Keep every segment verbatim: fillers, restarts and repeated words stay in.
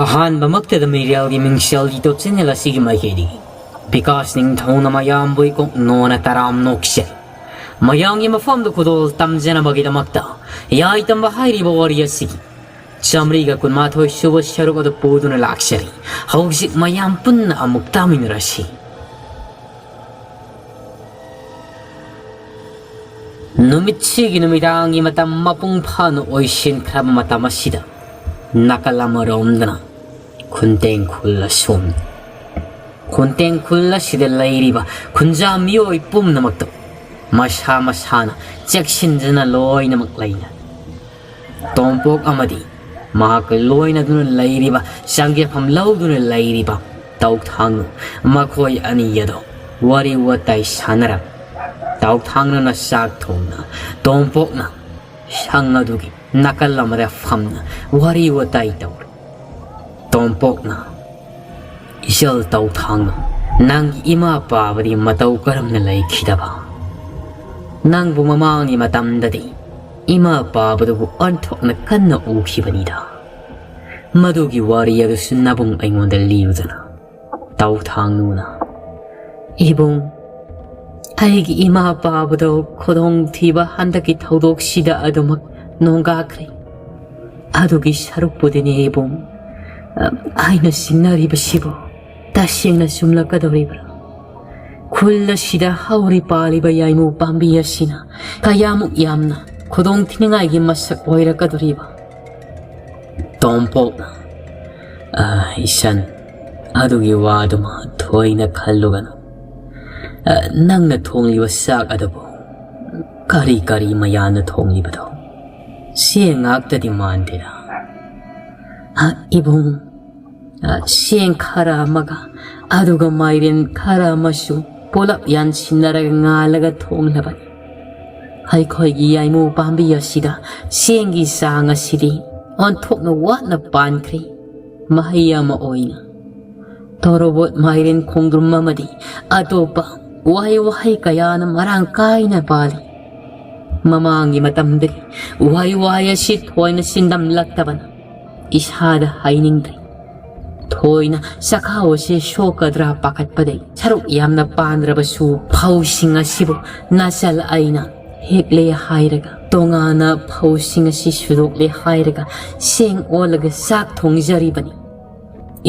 ꯑꯍꯥꯟꯕꯃꯛꯇꯗ ꯃꯤꯔꯦꯜꯒꯤ ꯃꯤꯡꯁꯦꯜ YouTube channel ꯑꯁꯤꯒꯤ ꯃꯥꯏꯀꯩꯗꯒꯤ ꯕꯤꯀꯥꯁ ꯅꯤꯡꯊꯧꯅ ꯃꯌꯥꯝꯕꯨ ꯏꯀꯣꯛ ꯅꯣꯟꯅ ꯇꯔꯥꯝ ꯅꯣꯛꯆꯔꯤ꯫ ꯃꯌꯥꯝꯒꯤ ꯃꯐꯝꯗ ꯈꯨꯗꯣꯜ ꯇꯝꯖꯅꯕꯒꯤꯗꯃꯛꯇ ꯌꯥꯏꯇꯝꯕ ꯍꯥꯏꯔꯤꯕ ꯋꯥꯔꯤ ꯑꯁꯤꯒꯤ ꯆꯥꯃꯔꯤꯒ ꯀꯨꯟꯃꯥꯊꯣꯏ ꯁꯨꯕ ꯁꯔꯨꯛ ꯑꯗꯨ ꯄꯨꯗꯨꯅ ꯂꯥꯛꯆꯔꯤ꯫ ꯍꯧꯖꯤꯛ ꯃꯌꯥꯝ ꯄꯨꯟꯅ ꯑꯃꯨꯛ ꯇꯥꯃꯤꯟꯅꯔꯁꯤ꯫ ꯅꯨꯃꯤꯠꯁꯤꯒꯤ ꯅꯨꯃꯤꯗꯥꯡꯒꯤ ꯃꯇꯝ ꯃꯄꯨꯡ ꯐꯥꯅ ꯑꯣꯏꯁꯤꯟꯈ꯭ꯔꯕ ꯃꯇꯝ ꯑꯁꯤꯗ, ꯅꯥꯀꯜ ꯑꯃꯔꯣꯝꯗꯅ ꯈꯨꯟꯇꯦꯡ ꯈꯨꯜ ꯑꯁꯣꯝ, ꯈꯨꯟꯇꯦꯡ ꯈꯨꯜ ꯑꯁꯤꯗ ꯂꯩꯔꯤꯕ ꯈꯨꯟꯖꯥ ꯃꯤꯑꯣꯏ ꯄꯨꯝꯅꯃꯛꯇ ꯃꯁꯥ ꯃꯁꯥꯅ ꯆꯦꯛꯁꯤꯟꯖꯅ ꯂꯣꯏꯅꯃꯛ ꯂꯩꯅ ꯇꯣꯝꯄꯣꯛ ꯑꯃꯗꯤ ꯃꯍꯥꯛꯀ ꯂꯣꯏꯅꯗꯨꯅ ꯂꯩꯔꯤꯕ, ꯆꯪꯖꯐꯝ ꯂꯧꯗꯨꯅ ꯂꯩꯔꯤꯕ ꯇꯧꯊꯥꯡꯅꯨ, ꯃꯈꯣꯏ ꯑꯅꯤ ꯑꯗꯣ ꯋꯥꯔꯤ ꯋꯥꯇꯥꯏ ꯁꯥꯟꯅꯔꯝ꯫ ꯇꯧꯊꯥꯡꯅꯨꯅ ꯆꯥꯛ ꯊꯣꯡꯅ, ꯇꯣꯝꯄꯣꯛꯅ ꯁꯪ ꯑꯗꯨꯒꯤ ꯅꯥꯀꯜ ꯑꯃꯗ ꯐꯝꯅ ꯋꯥꯔꯤ ꯋꯥꯇꯥꯏ ꯇꯧꯔꯤ꯫ ꯇꯣꯝꯄꯣꯛꯅ, "ꯏꯆꯜ ꯇꯧꯊꯥꯡꯅꯨ, ꯅꯪꯒꯤ ꯏꯃꯥ ꯄꯥꯕꯗꯤ ꯃꯇꯧ ꯀꯔꯝꯅ ꯂꯩꯈꯤꯗꯕ? ꯅꯪꯕꯨ ꯃꯃꯥꯡꯒꯤ ꯃꯇꯝꯗꯗꯤ ꯏꯃꯥ ꯄꯥꯕꯗꯨꯕꯨ ꯑꯣꯟꯊꯣꯛꯅ ꯀꯟꯅ ꯎꯈꯤꯕꯅꯤꯗ꯫ ꯃꯗꯨꯒꯤ ꯋꯥꯔꯤ ꯑꯗꯨꯁꯨ ꯅꯕꯨꯡ ꯑꯩꯉꯣꯟꯗ ꯂꯤꯌꯨꯗꯅ꯫" ꯇꯧꯊꯥꯡꯅꯨꯅ, "ꯏꯕꯨꯡ, ꯑꯩꯒꯤ ꯏꯃꯥ ꯄꯥꯕꯗꯣ ꯈꯨꯗꯣꯡꯊꯤꯕ ꯍꯟꯗꯛꯀꯤ ꯊꯧꯗꯣꯛꯁꯤꯗ ꯑꯗꯨꯃꯛ ꯅꯣꯡꯒꯥꯈ꯭ꯔꯦ꯫ ꯑꯗꯨꯒꯤ ꯁꯔꯨꯛꯄꯨꯗꯤꯅꯦ ꯏꯕꯨꯡ, ꯑ, ꯑꯩꯅ ꯆꯤꯡꯅꯔꯤꯕꯁꯤꯕꯨ ꯇꯁꯦꯡꯅ ꯆꯨꯝꯂꯛꯀꯗꯧꯔꯤꯕ꯭ꯔꯥ? ꯈꯨꯜ ꯑꯁꯤꯗ ꯍꯧꯔꯤ ꯄꯥꯜꯂꯤꯕ ꯌꯥꯏꯃꯨ ꯄꯥꯝꯕꯤ ꯑꯁꯤꯅ ꯀꯌꯥꯃꯨꯛ ꯌꯥꯝꯅ ꯈꯨꯗꯣꯡꯊꯤꯅꯤꯡꯉꯥꯏꯒꯤ ꯃꯁꯛ ꯑꯣꯏꯔꯛꯀꯗꯧꯔꯤꯕ?" ꯇꯣꯝꯄꯣꯛꯅ, "ꯑ, ꯏꯆꯟ, ꯑꯗꯨꯒꯤ ꯋꯥꯗꯨꯃ ꯊꯣꯏꯅ ꯈꯜꯂꯨꯒꯅꯨ꯫ ꯑ, ꯅꯪꯅ ꯊꯣꯡꯂꯤꯕ ꯆꯥꯛ ꯑꯗꯨꯕꯨ ꯀꯔꯤ ꯀꯔꯤ ꯃꯌꯥꯟꯅ ꯊꯣꯡꯂꯤꯕꯗꯣ? ꯆꯦꯡ ꯉꯥꯛꯇꯗꯤ ꯃꯥꯟꯗꯦꯗ꯫" "ꯑ, ꯏꯕꯨꯡ, ꯑ, ꯆꯦꯡ ꯈꯔ ꯑꯃꯒ ꯑꯗꯨꯒ ꯃꯥꯏꯔꯦꯟ ꯈꯔ ꯑꯃꯁꯨ ꯄꯨꯂꯞ ꯌꯥꯟꯁꯤꯟꯅꯔꯒ ꯉꯥꯜꯂꯒ ꯊꯣꯡꯂꯕꯅꯤ꯫ ꯑꯩꯈꯣꯏꯒꯤ ꯌꯥꯏꯃꯨ ꯄꯥꯝꯕꯤ ꯑꯁꯤꯗ ꯆꯦꯡꯒꯤ ꯆꯥꯡ ꯑꯁꯤꯗꯤ ꯑꯣꯟꯊꯣꯛꯅ ꯋꯥꯠꯅ ꯄꯥꯟꯈ꯭ꯔꯦ꯫ ꯃꯍꯩ ꯑꯃ ꯑꯣꯏꯅ ꯇꯣꯔꯣꯕꯣꯠ, ꯃꯥꯏꯔꯦꯟ, ꯈꯣꯡꯗ꯭ꯔꯨꯝ ꯑꯃꯗꯤ ꯑꯇꯣꯞꯄ ꯋꯥꯍꯩ ꯋꯥꯍꯩ ꯀꯌꯥꯅ ꯃꯔꯥꯡ ꯀꯥꯏꯅ ꯄꯥꯜꯂꯤ꯫ ꯃꯃꯥꯡꯒꯤ ꯃꯇꯝꯗꯗꯤ ꯋꯥꯍꯩ ꯋꯥꯍꯩ ꯑꯁꯤ ꯊꯣꯏꯅ ꯆꯤꯟꯗꯝꯂꯛꯇꯕꯅ ꯏꯁꯥꯗ ꯍꯥꯏꯅꯤꯡꯗ꯭ꯔꯦ꯫ ꯊꯣꯏꯅ ꯆꯈꯥꯎ ꯑꯁꯤ ꯁꯣꯛꯀꯗ꯭ꯔꯥ ꯄꯥꯈꯠꯄꯗꯒꯤ ꯁꯔꯨꯛ ꯌꯥꯝꯅ ꯄꯥꯟꯗ꯭ꯔꯕꯁꯨ ꯐꯧꯁꯤꯡ ꯑꯁꯤꯕꯨ ꯅꯥꯆꯜ ꯑꯩꯅ ꯍꯦꯛꯂꯦ ꯍꯥꯏꯔꯒ, ꯇꯣꯉꯥꯟꯅ ꯐꯧꯁꯤꯡ ꯑꯁꯤ ꯁꯨꯗꯣꯛꯂꯦ ꯍꯥꯏꯔꯒ, ꯆꯦꯡ ꯑꯣꯜꯂꯒ ꯆꯥꯛ ꯊꯣꯡꯖꯔꯤꯕꯅꯤ꯫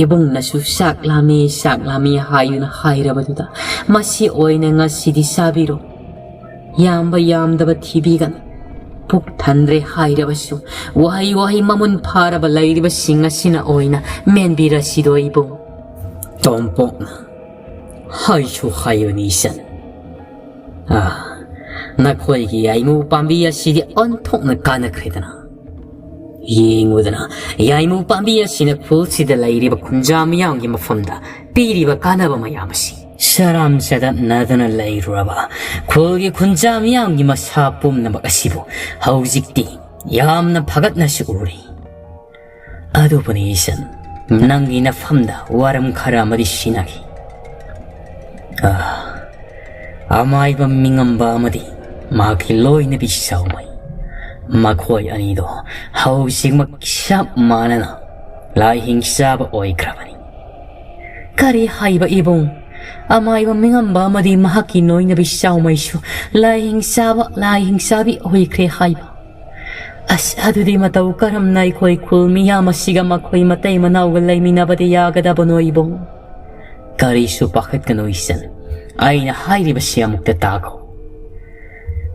ꯏꯕꯨꯡꯅꯁꯨ "ꯆꯥꯛ ꯂꯥꯝꯃꯤ, ꯆꯥꯛ ꯂꯥꯝꯃꯤ" ꯍꯥꯏꯗꯨꯅ ꯍꯥꯏꯔꯕꯗꯨꯗ, ꯃꯁꯤ ꯑꯣꯏꯅ ꯉꯁꯤꯗꯤ ꯆꯥꯕꯤꯔꯣ꯫ ꯌꯥꯝꯕ ꯌꯥꯝꯗꯕ ꯊꯤꯕꯤꯒꯅꯨ꯫ ꯄꯨꯛ ꯊꯟꯗ꯭ꯔꯦ ꯍꯥꯏꯔꯕꯁꯨ, ꯋꯥꯍꯩ ꯋꯥꯍꯩ ꯃꯃꯨꯟ ꯐꯥꯔꯕ ꯂꯩꯔꯤꯕꯁꯤꯡ ꯑꯁꯤꯅ ꯑꯣꯏꯅ ꯃꯦꯟꯕꯤꯔꯁꯤꯗꯣ, ꯏꯕꯨꯡ꯫ ꯇꯣꯝꯄꯣꯛꯅ ꯍꯥꯏꯁꯨ ꯍꯥꯏꯕꯅꯤ, ꯏꯆꯟ꯫ ꯑꯥ, ꯅꯈꯣꯏꯒꯤ ꯌꯥꯏꯃꯨ ꯄꯥꯝꯕꯤ ꯑꯁꯤꯗꯤ ꯑꯣꯟꯊꯣꯛꯅ ꯀꯥꯟꯅꯈ꯭ꯔꯦꯗꯅ꯫ ꯌꯦꯡꯉꯨꯗꯅ, ꯌꯥꯏꯃꯨ ꯄꯥꯝꯕꯤ ꯑꯁꯤꯅ ꯈꯨꯜꯁꯤꯗ ꯂꯩꯔꯤꯕ ꯈꯨꯟꯖꯥ ꯃꯤꯌꯥꯝꯒꯤ ꯃꯐꯝꯗ ꯄꯤꯔꯤꯕ ꯀꯥꯟꯅꯕ ꯃꯌꯥꯝ ꯑꯁꯤ꯫ ꯁꯔꯥꯝ ꯆꯗꯠꯅꯗꯨꯅ ꯂꯩꯔꯨꯔꯕ ꯈꯨꯜꯒꯤ ꯈꯨꯟꯖꯥ ꯃꯤꯌꯥꯝꯒꯤ ꯃꯁꯥ ꯄꯨꯝꯅꯃꯛ ꯑꯁꯤꯕꯨ ꯍꯧꯖꯤꯛꯇꯤ ꯌꯥꯝꯅ ꯐꯒꯠꯅꯁꯨ ꯎꯔꯤ꯫ ꯑꯗꯨꯕꯨꯅꯤ ꯏꯆꯟ, ꯅꯪꯒꯤ ꯅꯐꯝꯗ ꯋꯥꯔꯝ ꯈꯔ ꯑꯃꯗꯤ ꯁꯤꯟꯅꯈꯤ꯫ ꯑꯥ, ꯑꯃꯥꯏꯕ ꯃꯤꯉꯝꯕ ꯑꯃꯗꯤ ꯃꯍꯥꯛꯀꯤ ꯂꯣꯏꯅꯕꯤ ꯆꯥꯎꯃꯩ, ꯃꯈꯣꯏ ꯑꯅꯤꯗꯣ ꯍꯧꯖꯤꯛꯃꯛ ꯆꯞ ꯃꯥꯟꯅꯅ ꯂꯥꯏꯍꯤꯡ ꯆꯥꯕ ꯑꯣꯏꯈ꯭ꯔꯕꯅꯤ꯫ ꯀꯔꯤ ꯍꯥꯏꯕ, ꯏꯕꯨꯡ? ꯑꯃꯥꯏꯕ ꯃꯤꯉꯝꯕ ꯑꯃꯗꯤ ꯃꯍꯥꯛꯀꯤ ꯂꯣꯏꯅꯕꯤ ꯆꯥꯎꯃꯩꯁꯨ ꯂꯥꯏꯍꯤꯡ ꯆꯥꯕ, ꯂꯥꯏꯍꯤꯡ ꯆꯥꯕꯤ ꯑꯣꯏꯈ꯭ꯔꯦ ꯍꯥꯏꯕ? ꯑꯁ, ꯑꯗꯨꯗꯤ ꯃꯇꯧ ꯀꯔꯝꯅ ꯑꯩꯈꯣꯏ ꯈꯨꯜ ꯃꯤꯌꯥꯝ ꯑꯁꯤꯒ ꯃꯈꯣꯏ ꯃꯇꯩ ꯃꯅꯥꯎꯒ ꯂꯩꯃꯤꯟꯅꯕꯗꯤ ꯌꯥꯒꯗꯕꯅꯣ, ꯏꯕꯨꯡ? ꯀꯔꯤꯁꯨ ꯄꯥꯈꯠꯀꯅꯨ, ꯏꯆꯟ꯫ ꯑꯩꯅ ꯍꯥꯏꯔꯤꯕꯁꯤ ꯑꯃꯨꯛꯇ ꯇꯥꯈꯣ꯫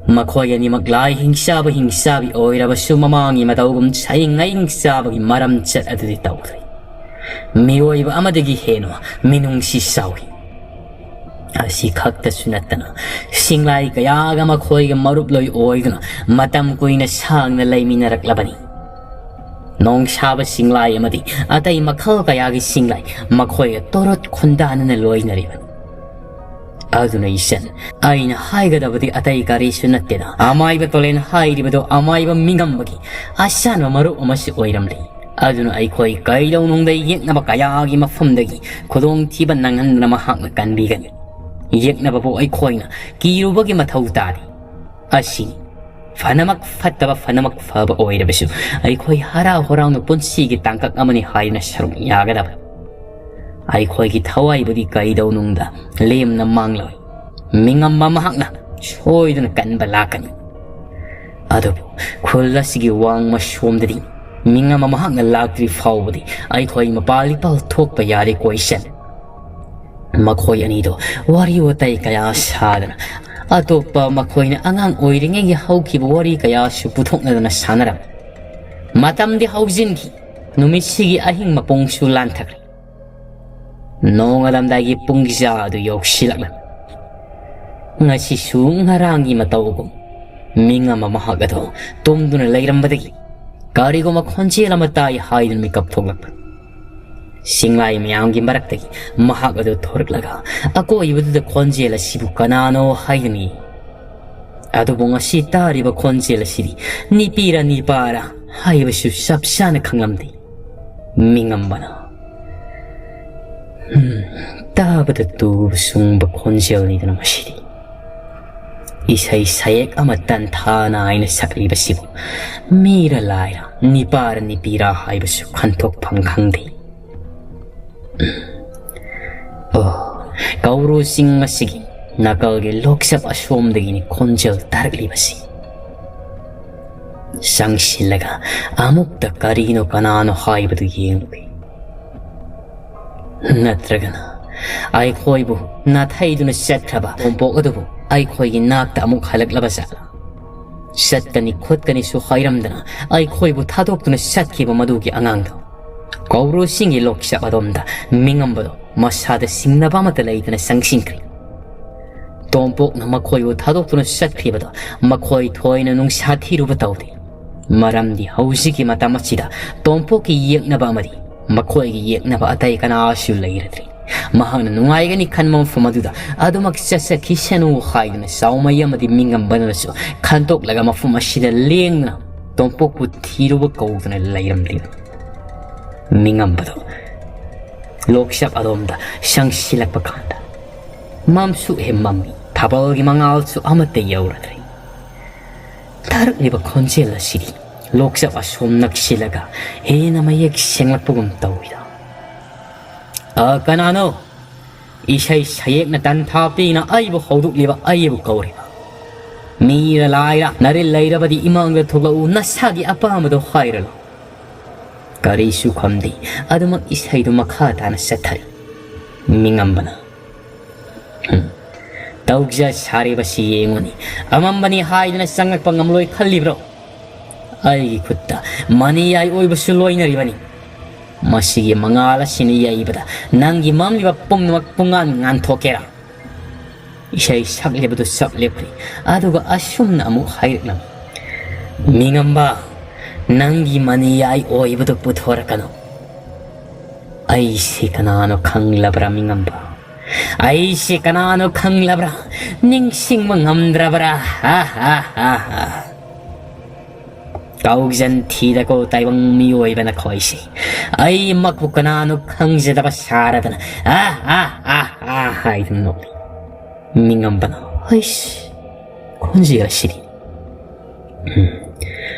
ꯃꯈꯣꯏ ꯑꯅꯤꯃꯛ ꯂꯥꯏ ꯍꯤꯡꯆꯥꯕ ꯍꯤꯡꯆꯥꯕꯤ ꯑꯣꯏꯔꯕꯁꯨ, ꯃꯃꯥꯡꯒꯤ ꯃꯇꯧꯒꯨꯝ ꯁꯌꯤꯡ ꯅꯌꯤꯡ ꯆꯥꯕꯒꯤ ꯃꯔꯝꯆꯠ ꯑꯗꯨꯗꯤ ꯇꯧꯗ꯭ꯔꯤ꯫ ꯃꯤꯑꯣꯏꯕ ꯑꯃꯗꯒꯤ ꯍꯦꯟꯅ ꯃꯤꯅꯨꯡꯁꯤ ꯆꯥꯎꯏ꯫ ꯑꯁꯤ ꯈꯛꯇꯁꯨ ꯅꯠꯇꯅ, ꯁꯤꯡꯂꯥꯏ ꯀꯌꯥꯒ ꯃꯈꯣꯏꯒ ꯃꯔꯨꯞꯂꯣꯏ ꯑꯣꯏꯗꯨꯅ ꯃꯇꯝ ꯀꯨꯏꯅ ꯁꯥꯡꯅ ꯂꯩꯃꯤꯟꯅꯔꯛꯂꯕꯅꯤ꯫ ꯅꯣꯡꯁꯥꯕ ꯁꯤꯡꯂꯥꯏ ꯑꯃꯗꯤ ꯑꯇꯩ ꯃꯈꯜ ꯀꯌꯥꯒꯤ ꯁꯤꯡꯂꯥꯏ ꯃꯈꯣꯏꯒ ꯇꯣꯔꯣꯠ ꯈꯨꯟꯗꯥꯅꯅ ꯂꯣꯏꯅꯔꯤꯕꯅꯤ꯫ ꯑꯗꯨꯅ ꯏꯆꯟ, ꯑꯩꯅ ꯍꯥꯏꯒꯗꯕꯗꯤ ꯑꯇꯩ ꯀꯔꯤꯁꯨ ꯅꯠꯇꯦꯗ꯫ ꯑꯃꯥꯏꯕ ꯇꯣꯂꯦꯟ ꯍꯥꯏꯔꯤꯕꯗꯨ ꯑꯃꯥꯏꯕ ꯃꯤꯉꯝꯕꯒꯤ ꯑꯁꯥꯟꯕ ꯃꯔꯨꯞ ꯑꯃꯁꯨ ꯑꯣꯏꯔꯝꯂꯤ꯫ ꯑꯗꯨꯅ ꯑꯩꯈꯣꯏ ꯀꯩꯗꯧꯅꯨꯡꯗ ꯌꯦꯛꯅꯕ ꯀꯌꯥꯒꯤ ꯃꯐꯝꯗꯒꯤ ꯈꯨꯗꯣꯡꯊꯤꯕ ꯅꯪꯍꯟꯗꯨꯅ ꯃꯍꯥꯛꯅ ꯀꯟꯕꯤꯒꯅꯤ꯫ ꯌꯦꯛꯅꯕꯕꯨ ꯑꯩꯈꯣꯏꯅ ꯀꯤꯔꯨꯕꯒꯤ ꯃꯊꯧ ꯇꯥꯗꯦ꯫ ꯑꯁꯤꯅꯤ꯫ ꯐꯅꯃꯛ ꯐꯠꯇꯕ, ꯐꯅꯃꯛ ꯐꯕ ꯑꯣꯏꯔꯕꯁꯨ, ꯑꯩꯈꯣꯏ ꯍꯔꯥꯎ ꯍꯔꯥꯎꯅ ꯄꯨꯟꯁꯤꯒꯤ ꯇꯥꯡꯀꯛ ꯑꯃꯅꯤ ꯍꯥꯏꯗꯨꯅ ꯁꯔꯨꯛ ꯌꯥꯒꯗꯕ꯫ ꯑꯩꯈꯣꯏꯒꯤ ꯊꯋꯥꯏꯕꯨꯗꯤ ꯀꯩꯗꯧꯅꯨꯡꯗ ꯂꯦꯝꯅ ꯃꯥꯡꯂꯣꯏ꯫ ꯃꯤꯉꯝꯕ ꯃꯍꯥꯛꯅ ꯁꯣꯏꯗꯅ ꯀꯟꯕ ꯂꯥꯛꯀꯅꯤ꯫ ꯑꯗꯨꯕꯨ ꯈꯨꯜ ꯑꯁꯤꯒꯤ ꯋꯥꯡꯃ ꯁꯣꯝꯗꯗꯤ ꯃꯤꯉꯝꯕ ꯃꯍꯥꯛꯅ ꯂꯥꯛꯇ꯭ꯔꯤ ꯐꯥꯎꯕꯗꯤ ꯑꯩꯈꯣꯏ ꯃꯄꯥꯜ ꯏꯄꯥꯜ ꯊꯣꯛꯄ ꯌꯥꯗꯦ ꯀꯣꯏꯁꯟ꯫ ꯃꯈꯣꯏ ꯑꯅꯤꯗꯣ ꯋꯥꯔꯤ ꯋꯥꯇꯥꯏ ꯀꯌꯥ ꯁꯥꯗꯅ ꯑꯇꯣꯞꯄ ꯃꯈꯣꯏꯅ ꯑꯉꯥꯡ ꯑꯣꯏꯔꯤꯉꯩꯒꯤ ꯍꯧꯈꯤꯕ ꯋꯥꯔꯤ ꯀꯌꯥꯁꯨ ꯄꯨꯊꯣꯛꯅꯗꯅ ꯁꯥꯟꯅꯔꯝꯃꯤ꯫ ꯃꯇꯝꯗꯤ ꯍꯧꯖꯤꯟꯈꯤ꯫ ꯅꯨꯃꯤꯠꯁꯤꯒꯤ ꯑꯍꯤꯡ ꯃꯄꯨꯡꯁꯨ ꯂꯥꯟꯊꯈ꯭ꯔꯦ꯫ ꯅꯣꯡꯉꯥꯜꯂꯝꯗꯥꯏꯒꯤ ꯄꯨꯡꯖꯥ ꯑꯗꯨ ꯌꯧꯁꯤꯜꯂꯛꯂꯝꯃꯤ꯫ ꯉꯁꯤꯁꯨ ꯉꯔꯥꯡꯒꯤ ꯃꯇꯧꯒꯨꯝ ꯃꯤꯉꯝꯕ ꯃꯍꯥꯛ ꯑꯗꯨ ꯇꯨꯝꯗꯨꯅ ꯂꯩꯔꯝꯕꯗꯒꯤ ꯀꯔꯤꯒꯨꯝꯕ ꯈꯣꯟꯖꯦꯜ ꯑꯃ ꯇꯥꯏ ꯍꯥꯏꯗꯨꯅ ꯃꯤꯀꯞ ꯊꯣꯛꯂꯛꯄ꯫ ꯆꯤꯡꯂꯥꯏ ꯃꯌꯥꯝꯒꯤ ꯃꯔꯛꯇꯒꯤ ꯃꯍꯥꯛ ꯑꯗꯨ ꯊꯣꯔꯛꯂꯒ ꯑꯀꯣꯏꯕꯗꯨꯗ ꯈꯣꯟꯖꯦꯜ ꯑꯁꯤꯕꯨ ꯀꯅꯥꯅꯣ ꯍꯥꯏꯗꯨꯅ ꯌꯦꯡꯏ꯫ ꯑꯗꯨꯕꯨ ꯉꯁꯤ ꯇꯥꯔꯤꯕ ꯈꯣꯟꯖꯦꯜ ꯑꯁꯤꯗꯤ ꯅꯤꯄꯤꯔ ꯅꯤꯄꯥꯔ ꯍꯥꯏꯕꯁꯨ ꯆꯞ ꯆꯥꯅ ꯈꯪꯂꯝꯗꯦ꯫ ꯃꯤꯉꯝꯕꯅ, "ꯍꯨꯝ, ꯇꯥꯕꯗ ꯇꯨꯕ ꯆꯨꯡꯕ ꯈꯣꯟꯖꯦꯜꯅꯤꯗꯅ ꯃꯁꯤꯗꯤ꯫ ꯏꯁꯩ ꯁꯌꯦꯛ ꯑꯃ ꯇꯟꯊꯥ ꯅꯥꯏꯅ ꯁꯛꯂꯤꯕꯁꯤꯕꯨ ꯃꯤꯔ ꯂꯥꯏꯔ, ꯅꯤꯄꯥꯔ ꯅꯤꯄꯤꯔ ꯍꯥꯏꯕꯁꯨ ꯈꯟꯊꯣꯛꯐꯝ ꯈꯪꯗꯦ꯫ ꯑꯣ, ꯀꯧꯕ꯭ꯔꯨ ꯆꯤꯡ ꯑꯁꯤꯒꯤ ꯅꯥꯀꯜꯒꯤ ꯂꯣꯛꯆꯞ ꯑꯁꯣꯝꯗꯒꯤꯅꯤ ꯈꯣꯟꯖꯦꯜ ꯇꯥꯔꯛꯂꯤꯕꯁꯤ꯫ ꯆꯪꯁꯤꯜꯂꯒ ꯑꯃꯨꯛꯇ ꯀꯔꯤꯅꯣ ꯀꯅꯥꯅꯣ ꯍꯥꯏꯕꯗꯨ ꯌꯦꯡꯂꯨꯒꯦ꯫ ꯅꯠꯇ꯭ꯔꯒꯅ ꯑꯩꯈꯣꯏꯕꯨ ꯅꯥꯊꯩꯗꯨꯅ ꯆꯠꯈ꯭ꯔꯕ ꯇꯣꯝꯄꯣꯛ ꯑꯗꯨꯕꯨ ꯑꯩꯈꯣꯏꯒꯤ ꯅꯥꯛꯇ ꯑꯃꯨꯛ ꯍꯜꯂꯛꯂꯕ ꯖꯥꯠꯂꯥ? ꯆꯠꯀꯅꯤ ꯈꯣꯠꯀꯅꯤꯁꯨ ꯍꯥꯏꯔꯝꯗꯅ ꯑꯩꯈꯣꯏꯕꯨ ꯊꯥꯗꯣꯛꯇꯨꯅ ꯆꯠꯈꯤꯕ ꯃꯗꯨꯒꯤ ꯑꯉꯥꯡꯗꯣ?" ꯀꯧꯕ꯭ꯔꯨ ꯆꯤꯡꯒꯤ ꯂꯣꯛꯆꯞ ꯑꯗꯣꯝꯗ ꯃꯤꯉꯝꯕꯗꯣ ꯃꯁꯥꯗ ꯁꯤꯡꯅꯕ ꯑꯃꯠꯇ ꯂꯩꯇꯅ ꯆꯪꯁꯤꯟꯈ꯭ꯔꯦ꯫ ꯇꯣꯝꯄꯣꯛꯅ ꯃꯈꯣꯏꯕꯨ ꯊꯥꯗꯣꯛꯇꯨꯅ ꯆꯠꯈꯤꯕꯗꯣ ꯃꯈꯣꯏ ꯊꯣꯏꯅ ꯅꯨꯡꯁꯥ ꯊꯤꯔꯨꯕ ꯇꯧꯗꯦ꯫ ꯃꯔꯝꯗꯤ ꯍꯧꯖꯤꯛꯀꯤ ꯃꯇꯝ ꯑꯁꯤꯗ ꯇꯣꯝꯄꯣꯛꯀꯤ ꯌꯦꯛꯅꯕ ꯑꯃꯗꯤ ꯃꯈꯣꯏꯒꯤ ꯌꯦꯛꯅꯕ ꯑꯇꯩ ꯀꯅꯥꯁꯨ ꯂꯩꯔꯗ꯭ꯔꯦ꯫ ꯃꯍꯥꯛꯅ ꯅꯨꯡꯉꯥꯏꯒꯅꯤ ꯈꯟꯕ ꯃꯐꯝ ꯑꯗꯨꯗ ꯑꯗꯨꯃꯛ ꯆꯠꯆꯈꯤꯁꯅꯨ ꯍꯥꯏꯗꯨꯅ ꯆꯥꯎꯃꯩ ꯑꯃꯗꯤ ꯃꯤꯉꯝꯕꯅꯁꯨ ꯈꯟꯗꯣꯛꯂꯒ ꯃꯐꯝ ꯑꯁꯤꯗ ꯂꯦꯡꯗꯅ ꯇꯣꯝꯄꯣꯛꯄꯨ ꯊꯤꯔꯨꯕ ꯀꯧꯗꯨꯅ ꯂꯩꯔꯝꯂꯤꯕꯅꯤ꯫ ꯃꯤꯉꯝꯕꯗꯣ ꯂꯣꯛꯆꯞ ꯑꯗꯣꯝꯗ ꯆꯪꯁꯤꯜꯂꯛꯄ ꯀꯥꯟꯗ ꯃꯝꯁꯨ ꯍꯦꯛ ꯃꯝꯃꯤ, ꯊꯥꯕꯜꯒꯤ ꯃꯉꯥꯜꯁꯨ ꯑꯃꯠꯇ ꯌꯧꯔꯗ꯭ꯔꯦ꯫ ꯇꯥꯔꯛꯂꯤꯕ ꯈꯣꯟꯖꯦꯜ ꯑꯁꯤꯗꯤ ꯂꯣꯛꯆꯞ ꯑꯁꯣꯝ ꯅꯛꯁꯤꯜꯂꯒ ꯍꯦꯟꯅ ꯃꯌꯦꯛ ꯁꯦꯡꯂꯛꯄꯒꯨꯝ ꯇꯧꯏꯗ꯫ ꯑ, ꯀꯅꯥꯅꯣ? ꯏꯁꯩ ꯁꯌꯦꯛꯅ ꯇꯟꯊꯥ ꯄꯤꯅ ꯑꯩꯕꯨ ꯍꯧꯗꯣꯛꯂꯤꯕ, ꯑꯩꯕꯨ ꯀꯧꯔꯤꯕ꯫ ꯃꯤꯔ ꯂꯥꯏꯔ, ꯅꯔꯤꯜ ꯂꯩꯔꯕꯗꯤ ꯏꯃꯥꯡꯗ ꯊꯣꯛꯂꯛꯎ, ꯅꯁꯥꯒꯤ ꯑꯄꯥꯝꯕꯗꯣ ꯍꯥꯏꯔꯂꯨ꯫ ꯀꯔꯤꯁꯨ ꯈꯨꯝꯗꯦ꯫ ꯑꯗꯨꯃꯛ ꯏꯁꯩꯗꯨ ꯃꯈꯥ ꯇꯥꯅ ꯆꯠꯊꯔꯤ꯫ ꯃꯤꯉꯝꯕꯅ, "ꯍꯨꯝ, ꯇꯧꯖ ꯁꯥꯔꯤꯕꯁꯤ ꯌꯦꯡꯉꯨꯅꯤ꯫ ꯑꯃꯝꯕꯅꯤ ꯍꯥꯏꯗꯨꯅ ꯆꯪꯉꯛꯄ ꯉꯝꯂꯣꯏ ꯈꯜꯂꯤꯕ꯭ꯔꯣ? ꯑꯩꯒꯤ ꯈꯨꯠꯇ ꯃꯅꯤꯌꯥꯏ ꯑꯣꯏꯕꯁꯨ ꯂꯣꯏꯅꯔꯤꯕꯅꯤ꯫ ꯃꯁꯤꯒꯤ ꯃꯉꯥꯜ ꯑꯁꯤꯅ ꯌꯩꯕꯗ ꯅꯪꯒꯤ ꯃꯝꯂꯤꯕ ꯄꯨꯝꯅꯃꯛ ꯄꯨꯡꯉꯥꯟ ꯉꯥꯟꯊꯣꯛꯀꯦꯔꯥ?" ꯏꯁꯩ ꯁꯛꯂꯤꯕꯗꯨ ꯆꯞ ꯂꯦꯞꯈ꯭ꯔꯦ꯫ ꯑꯗꯨꯒ ꯑꯁꯨꯝꯅ ꯑꯃꯨꯛ ꯍꯥꯏꯔꯛꯂꯝꯃꯤ, "ꯃꯤꯉꯝꯕ, ꯅꯪꯒꯤ ꯃꯅꯤꯌꯥꯏ ꯑꯣꯏꯕꯗꯨ ꯄꯨꯊꯣꯔꯛꯀꯅꯨ꯫ ꯑꯩꯁꯤ ꯀꯅꯥꯅꯣ ꯈꯪꯂꯕ꯭ꯔꯥ ꯃꯤꯉꯝꯕ? ꯑꯩꯁꯤ ꯀꯅꯥꯅꯣ ꯈꯪꯂꯕ꯭ꯔꯥ? ꯅꯤꯡꯁꯤꯡꯕ ꯉꯝꯗ꯭ꯔꯕ꯭ꯔꯥ? ꯍꯥ, ꯍꯥ, ꯍꯥ, ꯍꯥ꯫ ꯀꯥꯎꯖꯟ ꯊꯤꯗꯀꯣ ꯇꯥꯏꯕꯪ ꯃꯤꯑꯣꯏꯕ ꯅꯈꯣꯏꯁꯤ꯫ ꯑꯩꯃꯛꯄꯨ ꯀꯅꯥꯅꯣ ꯈꯪꯖꯗꯕ ꯁꯥꯔꯗꯅ, ꯑꯥ, ꯑꯥ, ꯑꯥ, ꯑꯥ ꯍꯥꯏꯗꯨꯅ ꯅꯣꯛꯂꯤ꯫ ꯃꯤꯉꯝꯕꯅ, ꯍꯩꯁ, ꯈꯣꯟꯖꯦꯜ ꯑꯁꯤꯗꯤ꯫ ꯎꯝ꯫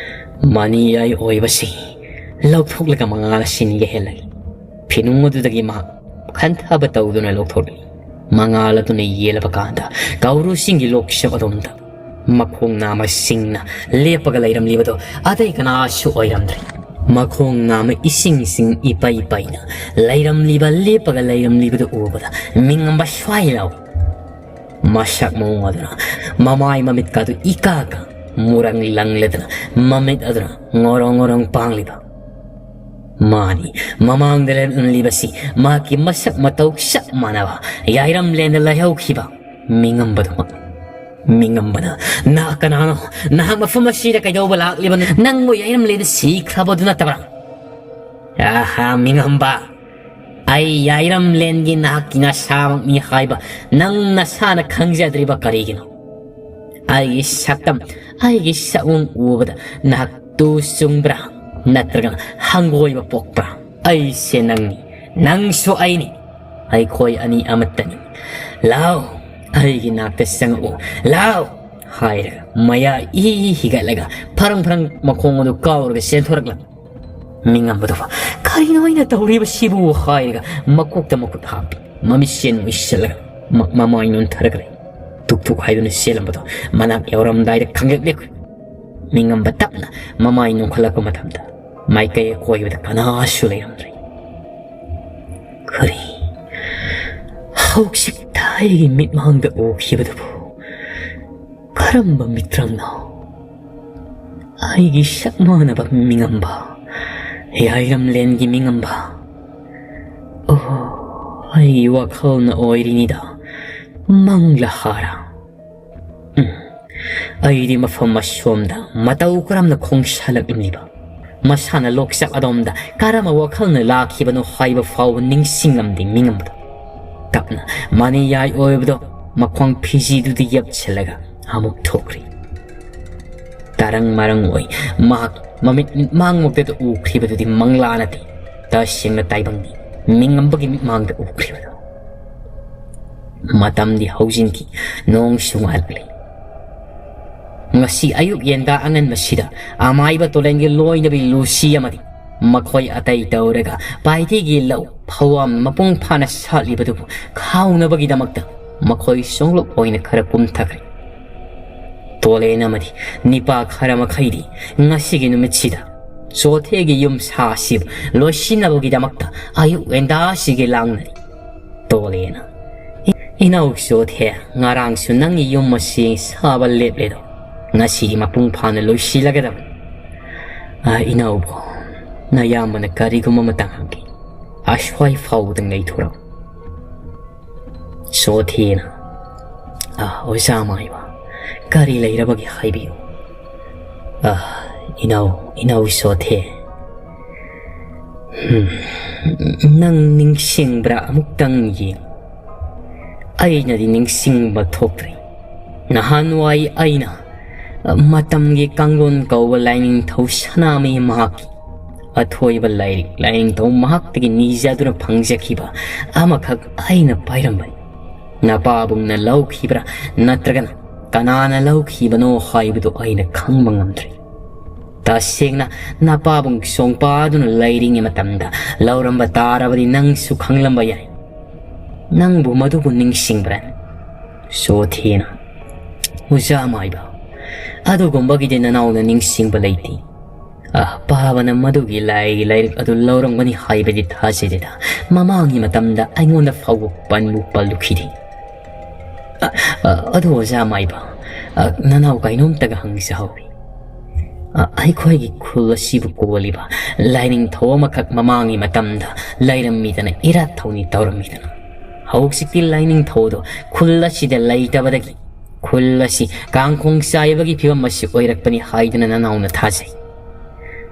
ꯃꯅꯤꯌꯥꯏ ꯑꯣꯏꯕꯁꯤ ꯂꯧꯊꯣꯛꯂꯒ ꯃꯉꯥꯜ ꯑꯁꯤꯅ ꯌꯦꯛꯍꯜꯂꯒꯦ꯫ ꯐꯤꯅꯨꯡ ꯑꯗꯨꯗꯒꯤ ꯃꯍꯥꯛ ꯈꯟꯊꯕ ꯇꯧꯗꯨꯅ ꯂꯧꯊꯣꯛꯂꯤ꯫ ꯃꯉꯥꯜ ꯑꯗꯨꯅ ꯌꯦꯜꯂꯕ ꯀꯥꯟꯗ ꯀꯧꯔꯨꯁꯤꯡꯒꯤ ꯂꯣꯛꯁꯞ ꯑꯗꯣꯝꯗ ꯃꯈꯣꯡ ꯅꯥꯝꯃꯁꯤꯡꯅ ꯂꯦꯞꯄꯒ ꯂꯩꯔꯝꯂꯤꯕꯗꯣ ꯑꯇꯩ ꯀꯅꯥꯁꯨ ꯑꯣꯏꯔꯝꯗ꯭ꯔꯦ꯫ ꯃꯈꯣꯡ ꯅꯥꯝꯃ ꯏꯁꯤꯡꯁꯤꯡ ꯏꯄꯩ ꯄꯩꯅ ꯂꯩꯔꯝꯂꯤꯕ, ꯂꯦꯞꯄꯒ ꯂꯩꯔꯝꯂꯤꯕꯗꯨ ꯎꯕꯗ ꯃꯤꯉꯝꯕ ꯁ꯭ꯋꯥꯏ ꯂꯥꯎ꯫ ꯃꯁꯛ ꯃꯑꯣꯡ ꯑꯗꯨꯅ ꯃꯃꯥꯏ ꯃꯃꯤꯠꯀꯥꯗꯨ ꯏꯀꯥ ꯀꯥ ꯃꯨꯔꯪ ꯂꯪꯂꯗꯅ ꯃꯃꯤꯠ ꯑꯗꯨꯅ ꯉꯣꯔꯣꯡ ꯉꯣꯔꯣꯡ ꯄꯥꯡꯂꯤꯕ꯫ ꯃꯥꯅꯤ, ꯃꯃꯥꯡꯗ ꯂꯦꯞꯂꯤꯕꯁꯤ ꯃꯍꯥꯛꯀꯤ ꯃꯁꯛ ꯃꯇꯧ ꯆꯞ ꯃꯥꯟꯅꯕ ꯌꯥꯏꯔꯝꯂꯦꯟꯗ ꯂꯩꯍꯧꯈꯤꯕ ꯃꯤꯉꯝꯕꯗꯨꯃꯛ꯫ ꯃꯤꯉꯝꯕꯅ, "ꯅꯍꯥꯛ ꯀꯅꯥꯅꯣ? ꯅꯍꯥꯛ ꯃꯐꯝ ꯑꯁꯤꯗ ꯀꯩꯗꯧꯕ ꯂꯥꯛꯂꯤꯕꯅꯣ? ꯅꯪꯕꯨ ꯌꯥꯏꯔꯝꯂꯦꯟꯗ ꯁꯤꯈ꯭ꯔꯕꯗꯨ ꯅꯠꯇꯕ꯭ꯔꯥ?" "ꯑꯍꯥ, ꯃꯤꯉꯝꯕ, ꯑꯩ ꯌꯥꯏꯔꯝꯂꯦꯟꯒꯤ ꯅꯍꯥꯛꯀꯤ ꯅꯁꯥꯃꯛꯅꯤ ꯍꯥꯏꯕ ꯅꯪ ꯅꯁꯥꯅ ꯈꯪꯖꯗ꯭ꯔꯤꯕ ꯀꯔꯤꯒꯤꯅꯣ? ꯑꯩꯒꯤ ꯁꯛꯇꯝ, ꯑꯩꯒꯤ ꯁꯛꯑꯣꯡ ꯎꯕꯗ ꯅꯍꯥꯛ ꯇꯨ ꯆꯨꯡꯕ꯭ꯔꯥ? ꯅꯠꯇ꯭ꯔꯒꯅ ꯍꯪꯒꯣꯏꯕ ꯄꯣꯛꯄ꯭ꯔꯥ? ꯑꯩꯁꯦ ꯅꯪꯅꯤ, ꯅꯪꯁꯨ ꯑꯩꯅꯤ꯫ ꯑꯩꯈꯣꯏ ꯑꯅꯤ ꯑꯃꯠꯇꯅꯤ꯫ ꯂꯥꯎ, ꯑꯩꯒꯤ ꯅꯥꯛꯇ ꯆꯪꯉꯛꯎ, ꯂꯥꯎ!" ꯍꯥꯏꯔꯒ ꯃꯌꯥ ꯏ ꯍꯤꯒꯠꯂꯒ ꯐꯔꯪ ꯐꯔꯪ ꯃꯈꯣꯡ ꯑꯗꯨ ꯀꯥꯎꯔꯒ ꯆꯦꯟꯊꯣꯔꯛꯂꯝꯃꯤ꯫ ꯃꯤꯉꯝꯕꯗꯨ, "ꯀ-, "ꯀꯩꯅꯣ ꯑꯩꯅ ꯇꯧꯔꯤꯕꯁꯤꯕꯨ?" ꯍꯥꯏꯔꯒ ꯃꯀꯣꯛꯇ ꯃꯈꯨꯠ ꯍꯥꯞꯄꯤ꯫ ꯃꯃꯤꯠꯁꯦꯟ ꯎꯏꯁꯤꯜꯂꯒ ꯃ-, ꯃꯃꯥꯏ ꯅꯣꯟꯊꯔꯒ ꯂꯩ꯫ ꯇꯨꯛ ꯇꯨꯛ ꯍꯥꯏꯗꯨꯅ ꯆꯦꯜꯂꯝꯕꯗꯣ ꯃꯅꯥꯛ ꯌꯧꯔꯝꯗꯥꯏꯗ ꯈꯪꯂꯛꯂꯦ꯫ ꯃꯤꯉꯝꯕ ꯇꯞꯅ ꯃꯃꯥꯏ ꯅꯣꯟꯈꯠꯂꯛꯄ ꯃꯇꯝꯗ ꯃꯥꯏꯀꯩ ꯑꯀꯣꯏꯕꯗ ꯀꯅꯥꯁꯨ ꯂꯩꯔꯝꯗ꯭ꯔꯦ꯫ ꯀꯔꯤ? ꯍꯧꯖꯤꯛꯇ ꯑꯩꯒꯤ ꯃꯤꯠꯃꯥꯡꯗ ꯎꯈꯤꯕꯗꯨꯕꯨ ꯀꯔꯝꯕ ꯃꯤꯇ꯭ꯔꯪꯅꯣ? ꯑꯩꯒꯤ ꯁꯛ ꯃꯥꯟꯅꯕ ꯃꯤꯉꯝꯕ, ꯌꯥꯏꯔꯝꯂꯦꯟꯒꯤ ꯃꯤꯉꯝꯕ꯫ ꯑꯣ, ꯑꯩꯒꯤ ꯋꯥꯈꯜꯅ ꯑꯣꯏꯔꯤꯅꯤꯗ, ꯃꯪꯂꯥ ꯍꯥꯔꯥ꯫ ꯎꯝ, ꯑꯩꯗꯤ ꯃꯐꯝ ꯑꯁꯣꯝꯗ ꯃꯇꯧ ꯀꯔꯝꯅ ꯈꯣꯡꯁꯥꯜꯂꯛꯂꯤꯕ, ꯃꯁꯥꯅ ꯂꯣꯛꯆꯥꯛ ꯑꯗꯣꯝꯗ ꯀꯔꯝꯕ ꯋꯥꯈꯜꯅ ꯂꯥꯛꯈꯤꯕꯅꯣ ꯍꯥꯏꯕ ꯐꯥꯎꯕ ꯅꯤꯡꯁꯤꯡꯂꯝꯗꯦ ꯃꯤꯉꯝꯕꯗꯣ꯫ ꯇꯞꯅ ꯃꯅꯤꯌꯥꯏ ꯑꯣꯏꯕꯗꯣ ꯃꯈꯣꯡ ꯐꯤꯖꯤꯗꯨꯗ ꯌꯦꯞꯁꯤꯜꯂꯒ ꯑꯃꯨꯛ ꯊꯣꯛꯈ꯭ꯔꯤ꯫ ꯇꯔꯪ ꯃꯔꯪ ꯑꯣꯏ ꯃꯍꯥꯛ ꯃꯃꯤꯠ ꯃꯥꯡꯃꯛꯇꯗ ꯎꯈ꯭ꯔꯤꯕꯗꯨꯗꯤ ꯃꯪꯂꯥ ꯅꯠꯇꯦ, ꯇꯁꯦꯡꯅ ꯇꯥꯏꯕꯪꯅꯤ꯫ ꯃꯤꯉꯝꯕꯒꯤ ꯃꯤꯠꯃꯥꯡꯗ ꯎꯈ꯭ꯔꯤꯕꯗꯣ꯫ ꯃꯇꯝꯗꯤ ꯍꯧꯖꯤꯟꯈꯤ꯫ ꯅꯣꯡꯁꯨ ꯉꯥꯜꯂꯛꯂꯤ꯫ ꯉꯁꯤ ꯑꯌꯨꯛ ꯌꯦꯟꯗꯥ ꯑꯉꯟꯕꯁꯤꯗ ꯑꯃꯥꯏꯕ ꯇꯣꯂꯦꯟꯒꯤ ꯂꯣꯏꯅꯕꯤ ꯂꯨꯁꯤ ꯑꯃꯗꯤ ꯃꯈꯣꯏ ꯑꯇꯩ ꯇꯧꯔꯒ ꯄꯥꯏꯊꯤꯒꯤ ꯂꯧ ꯐꯧꯋꯥꯝ ꯃꯄꯨꯡ ꯐꯥꯅ ꯁꯥꯠꯂꯤꯕꯗꯨꯕꯨ ꯈꯥꯎꯅꯕꯒꯤꯗꯃꯛꯇ ꯃꯈꯣꯏ ꯁꯣꯡꯂꯨꯞ ꯑꯣꯏꯅ ꯈꯔ ꯀꯨꯝꯊꯈ꯭ꯔꯦ꯫ ꯇꯣꯂꯦꯟ ꯑꯃꯗꯤ ꯅꯤꯄꯥ ꯈꯔ ꯃꯈꯩꯗꯤ ꯉꯁꯤꯒꯤ ꯅꯨꯃꯤꯠꯁꯤꯗ ꯆꯣꯊꯦꯒꯤ ꯌꯨꯝ ꯁꯥ ꯑꯁꯤꯕꯨ ꯂꯣꯏꯁꯤꯟꯅꯕꯒꯤꯗꯃꯛꯇ ꯑꯌꯨꯛ ꯉꯟꯇꯥꯁꯤꯒꯤ ꯂꯥꯡꯅꯔꯤ꯫ ꯇꯣꯂꯦꯅ, "ꯏ-, ꯏꯅꯥꯎ ꯆꯣꯊꯦ, ꯉꯔꯥꯡꯁꯨ ꯅꯪꯒꯤ ꯌꯨꯝ ꯑꯁꯤ ꯁꯥꯕ ꯂꯦꯞꯂꯦꯗꯣ, ꯉꯁꯤꯗꯤ ꯃꯄꯨꯡ ꯐꯥꯅ ꯂꯣꯏꯁꯤꯜꯂꯒꯗꯕꯅꯤ꯫ ꯑ, ꯏꯅꯥꯎꯕꯣ, ꯅꯌꯥꯝꯕꯅ ꯀꯔꯤꯒꯨꯝꯕ ꯑꯃꯇ ꯍꯪꯒꯦ꯫ ꯑꯁ꯭ꯋꯥꯏ ꯐꯥꯎꯕꯗ ꯉꯥꯏꯊꯣꯔꯛꯎ꯫" ꯁꯣꯊꯦꯅ, "ꯑ, ꯑꯣꯖꯥ ꯃꯥꯏꯕ, ꯀꯔꯤ ꯂꯩꯔꯕꯒꯦ ꯍꯥꯏꯕꯤꯌꯨ꯫" "ꯑ, ꯏꯅꯥꯎ, ꯏꯅꯥꯎ ꯁꯣꯊꯦ, ꯍꯝ, ꯅꯪ ꯅꯤꯡꯁꯤꯡꯕ꯭ꯔꯥ? ꯑꯃꯨꯛꯇꯪ ꯌꯦꯡ꯫" "ꯑꯩꯅꯗꯤ ꯅꯤꯡꯁꯤꯡꯕ ꯊꯣꯛꯇ꯭ꯔꯦ꯫ ꯅꯍꯥꯟꯋꯥꯏ ꯑꯩꯅ, ꯑ, ꯃꯇꯝꯒꯤ ꯀꯥꯡꯂꯣꯟ ꯀꯧꯕ ꯂꯥꯏꯅꯤꯡꯊꯧ ꯁꯅꯥꯃꯍꯤ ꯃꯍꯥꯛꯀꯤ ꯑꯊꯣꯏꯕ ꯂꯥꯏꯔꯤꯛ ꯂꯥꯏꯅꯤꯡꯊꯧ ꯃꯍꯥꯛꯇꯒꯤ ꯅꯤꯖꯗꯨꯅ ꯐꯪꯖꯈꯤꯕ ꯑꯃꯈꯛ ꯑꯩꯅ ꯄꯥꯏꯔꯝꯕꯅꯤ꯫ ꯅꯄꯥꯕꯨꯡꯅ ꯂꯧꯈꯤꯕ꯭ꯔꯥ ꯅꯠꯇ꯭ꯔꯒꯅ ꯀꯅꯥꯅ ꯂꯧꯈꯤꯕꯅꯣ ꯍꯥꯏꯕꯗꯨ ꯑꯩꯅ ꯈꯪꯕ ꯉꯝꯗ꯭ꯔꯦ꯫ ꯇꯁꯦꯡꯅ ꯅꯄꯥꯕꯨꯡ ꯁꯣꯡꯄꯥꯗꯨꯅ ꯂꯩꯔꯤꯉꯩ ꯃꯇꯝꯗ ꯂꯧꯔꯝꯕ ꯇꯥꯔꯕꯗꯤ ꯅꯪꯁꯨ ꯈꯪꯂꯝꯕ ꯌꯥꯏ꯫ ꯅꯪꯕꯨ ꯃꯗꯨꯕꯨ ꯅꯤꯡꯁꯤꯡꯕ꯭ꯔꯥ? ꯁꯣꯊꯤꯅ, ꯑꯣꯖꯥ ꯃꯥꯏꯕ, ꯑꯗꯨꯒꯨꯝꯕꯒꯤꯗꯤ ꯅꯅꯥꯎꯅ ꯅꯤꯡꯁꯤꯡꯕ ꯂꯩꯇꯦ꯫ ꯑꯄꯥꯕꯅ ꯃꯗꯨꯒꯤ ꯂꯥꯏꯒꯤ ꯂꯥꯏꯔꯤꯛ ꯑꯗꯨ ꯂꯧꯔꯝꯒꯅꯤ ꯍꯥꯏꯕꯗꯤ ꯊꯥꯖꯗꯦꯗ꯫ ꯃꯃꯥꯡꯒꯤ ꯃꯇꯝꯗ ꯑꯩꯉꯣꯟꯗ ꯐꯥꯎꯕ ꯄꯟꯕꯨ ꯄꯜꯂꯨꯈꯤꯗꯦ꯫ ꯑ, ꯑ, ꯑꯗꯨ ꯑꯣꯖꯥ ꯃꯥꯏꯕ, ꯑ, ꯅꯅꯥꯎ ꯀꯩꯅꯣꯝꯇꯒ ꯍꯪꯖꯍꯧꯏ꯫ ꯑ, ꯑꯩꯈꯣꯏꯒꯤ ꯈꯨꯜ ꯑꯁꯤꯕꯨ ꯀꯣꯜꯂꯤꯕ ꯂꯥꯏꯅꯤꯡꯊꯧ ꯑꯃꯈꯛ ꯃꯃꯥꯡꯒꯤ ꯃꯇꯝꯗ ꯂꯩꯔꯝꯃꯤꯗꯅ, ꯏꯔꯥꯠ ꯊꯧꯅꯤ ꯇꯧꯔꯝꯃꯤꯗꯅ꯫ ꯍꯧꯖꯤꯛꯇꯤ ꯂꯥꯏꯅꯤꯡꯊꯧꯗꯣ ꯈꯨꯜ ꯑꯁꯤꯗ ꯂꯩꯇꯕꯗꯒꯤ ꯈꯨꯜ ꯑꯁꯤ ꯀꯥꯡꯈꯣꯡ ꯆꯥꯏꯕꯒꯤ ꯐꯤꯕꯝ ꯑꯁꯤ ꯑꯣꯏꯔꯛꯄꯅꯤ ꯍꯥꯏꯗꯨꯅ ꯅꯅꯥꯎꯅ ꯊꯥꯖꯩ꯫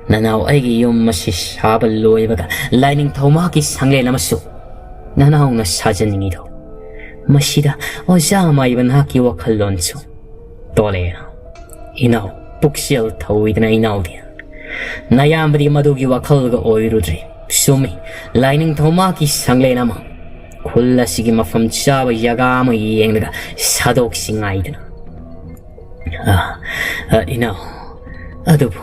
ꯅꯅꯥꯎ ꯑꯩꯒꯤ ꯌꯨꯝ ꯑꯁꯤ ꯁꯥꯕ ꯂꯣꯏꯕꯒ ꯂꯥꯏꯅꯤꯡꯊꯧ ꯃꯍꯥꯛꯀꯤ ꯁꯪꯂꯦꯟ ꯑꯃꯁꯨ ꯅꯅꯥꯎꯅ ꯁꯥꯖꯅꯤꯡꯉꯤꯗꯣ꯫ ꯃꯁꯤꯗ ꯑꯣꯖꯥ ꯃꯥꯏꯕ ꯅꯍꯥꯛꯀꯤ ꯋꯥꯈꯜꯂꯣꯟꯁꯨ ꯇꯣꯂꯦ꯫ ꯏꯅꯥꯎ, ꯄꯨꯛꯆꯦꯜ ꯊꯧꯏꯗꯅ ꯏꯅꯥꯎꯗꯤ꯫ ꯅꯌꯥꯝꯕꯗꯤ ꯃꯗꯨꯒꯤ ꯋꯥꯈꯜꯒ ꯑꯣꯏꯔꯨꯗ꯭ꯔꯦ꯫ ꯆꯨꯝꯃꯤ, ꯂꯥꯏꯅꯤꯡꯊꯧ ꯃꯍꯥꯛꯀꯤ ꯁꯪꯂꯦꯟ ꯑꯃ ꯈꯨꯜ ꯑꯁꯤꯒꯤ ꯃꯐꯝ ꯆꯥꯕ ꯖꯒꯥ ꯑꯃ ꯌꯦꯡꯂꯒ ꯁꯥꯗꯣꯛꯁꯤ ꯉꯥꯏꯗꯅ꯫ ꯑ, ꯑ, ꯏꯅꯥꯎ, ꯑꯗꯨꯕꯨ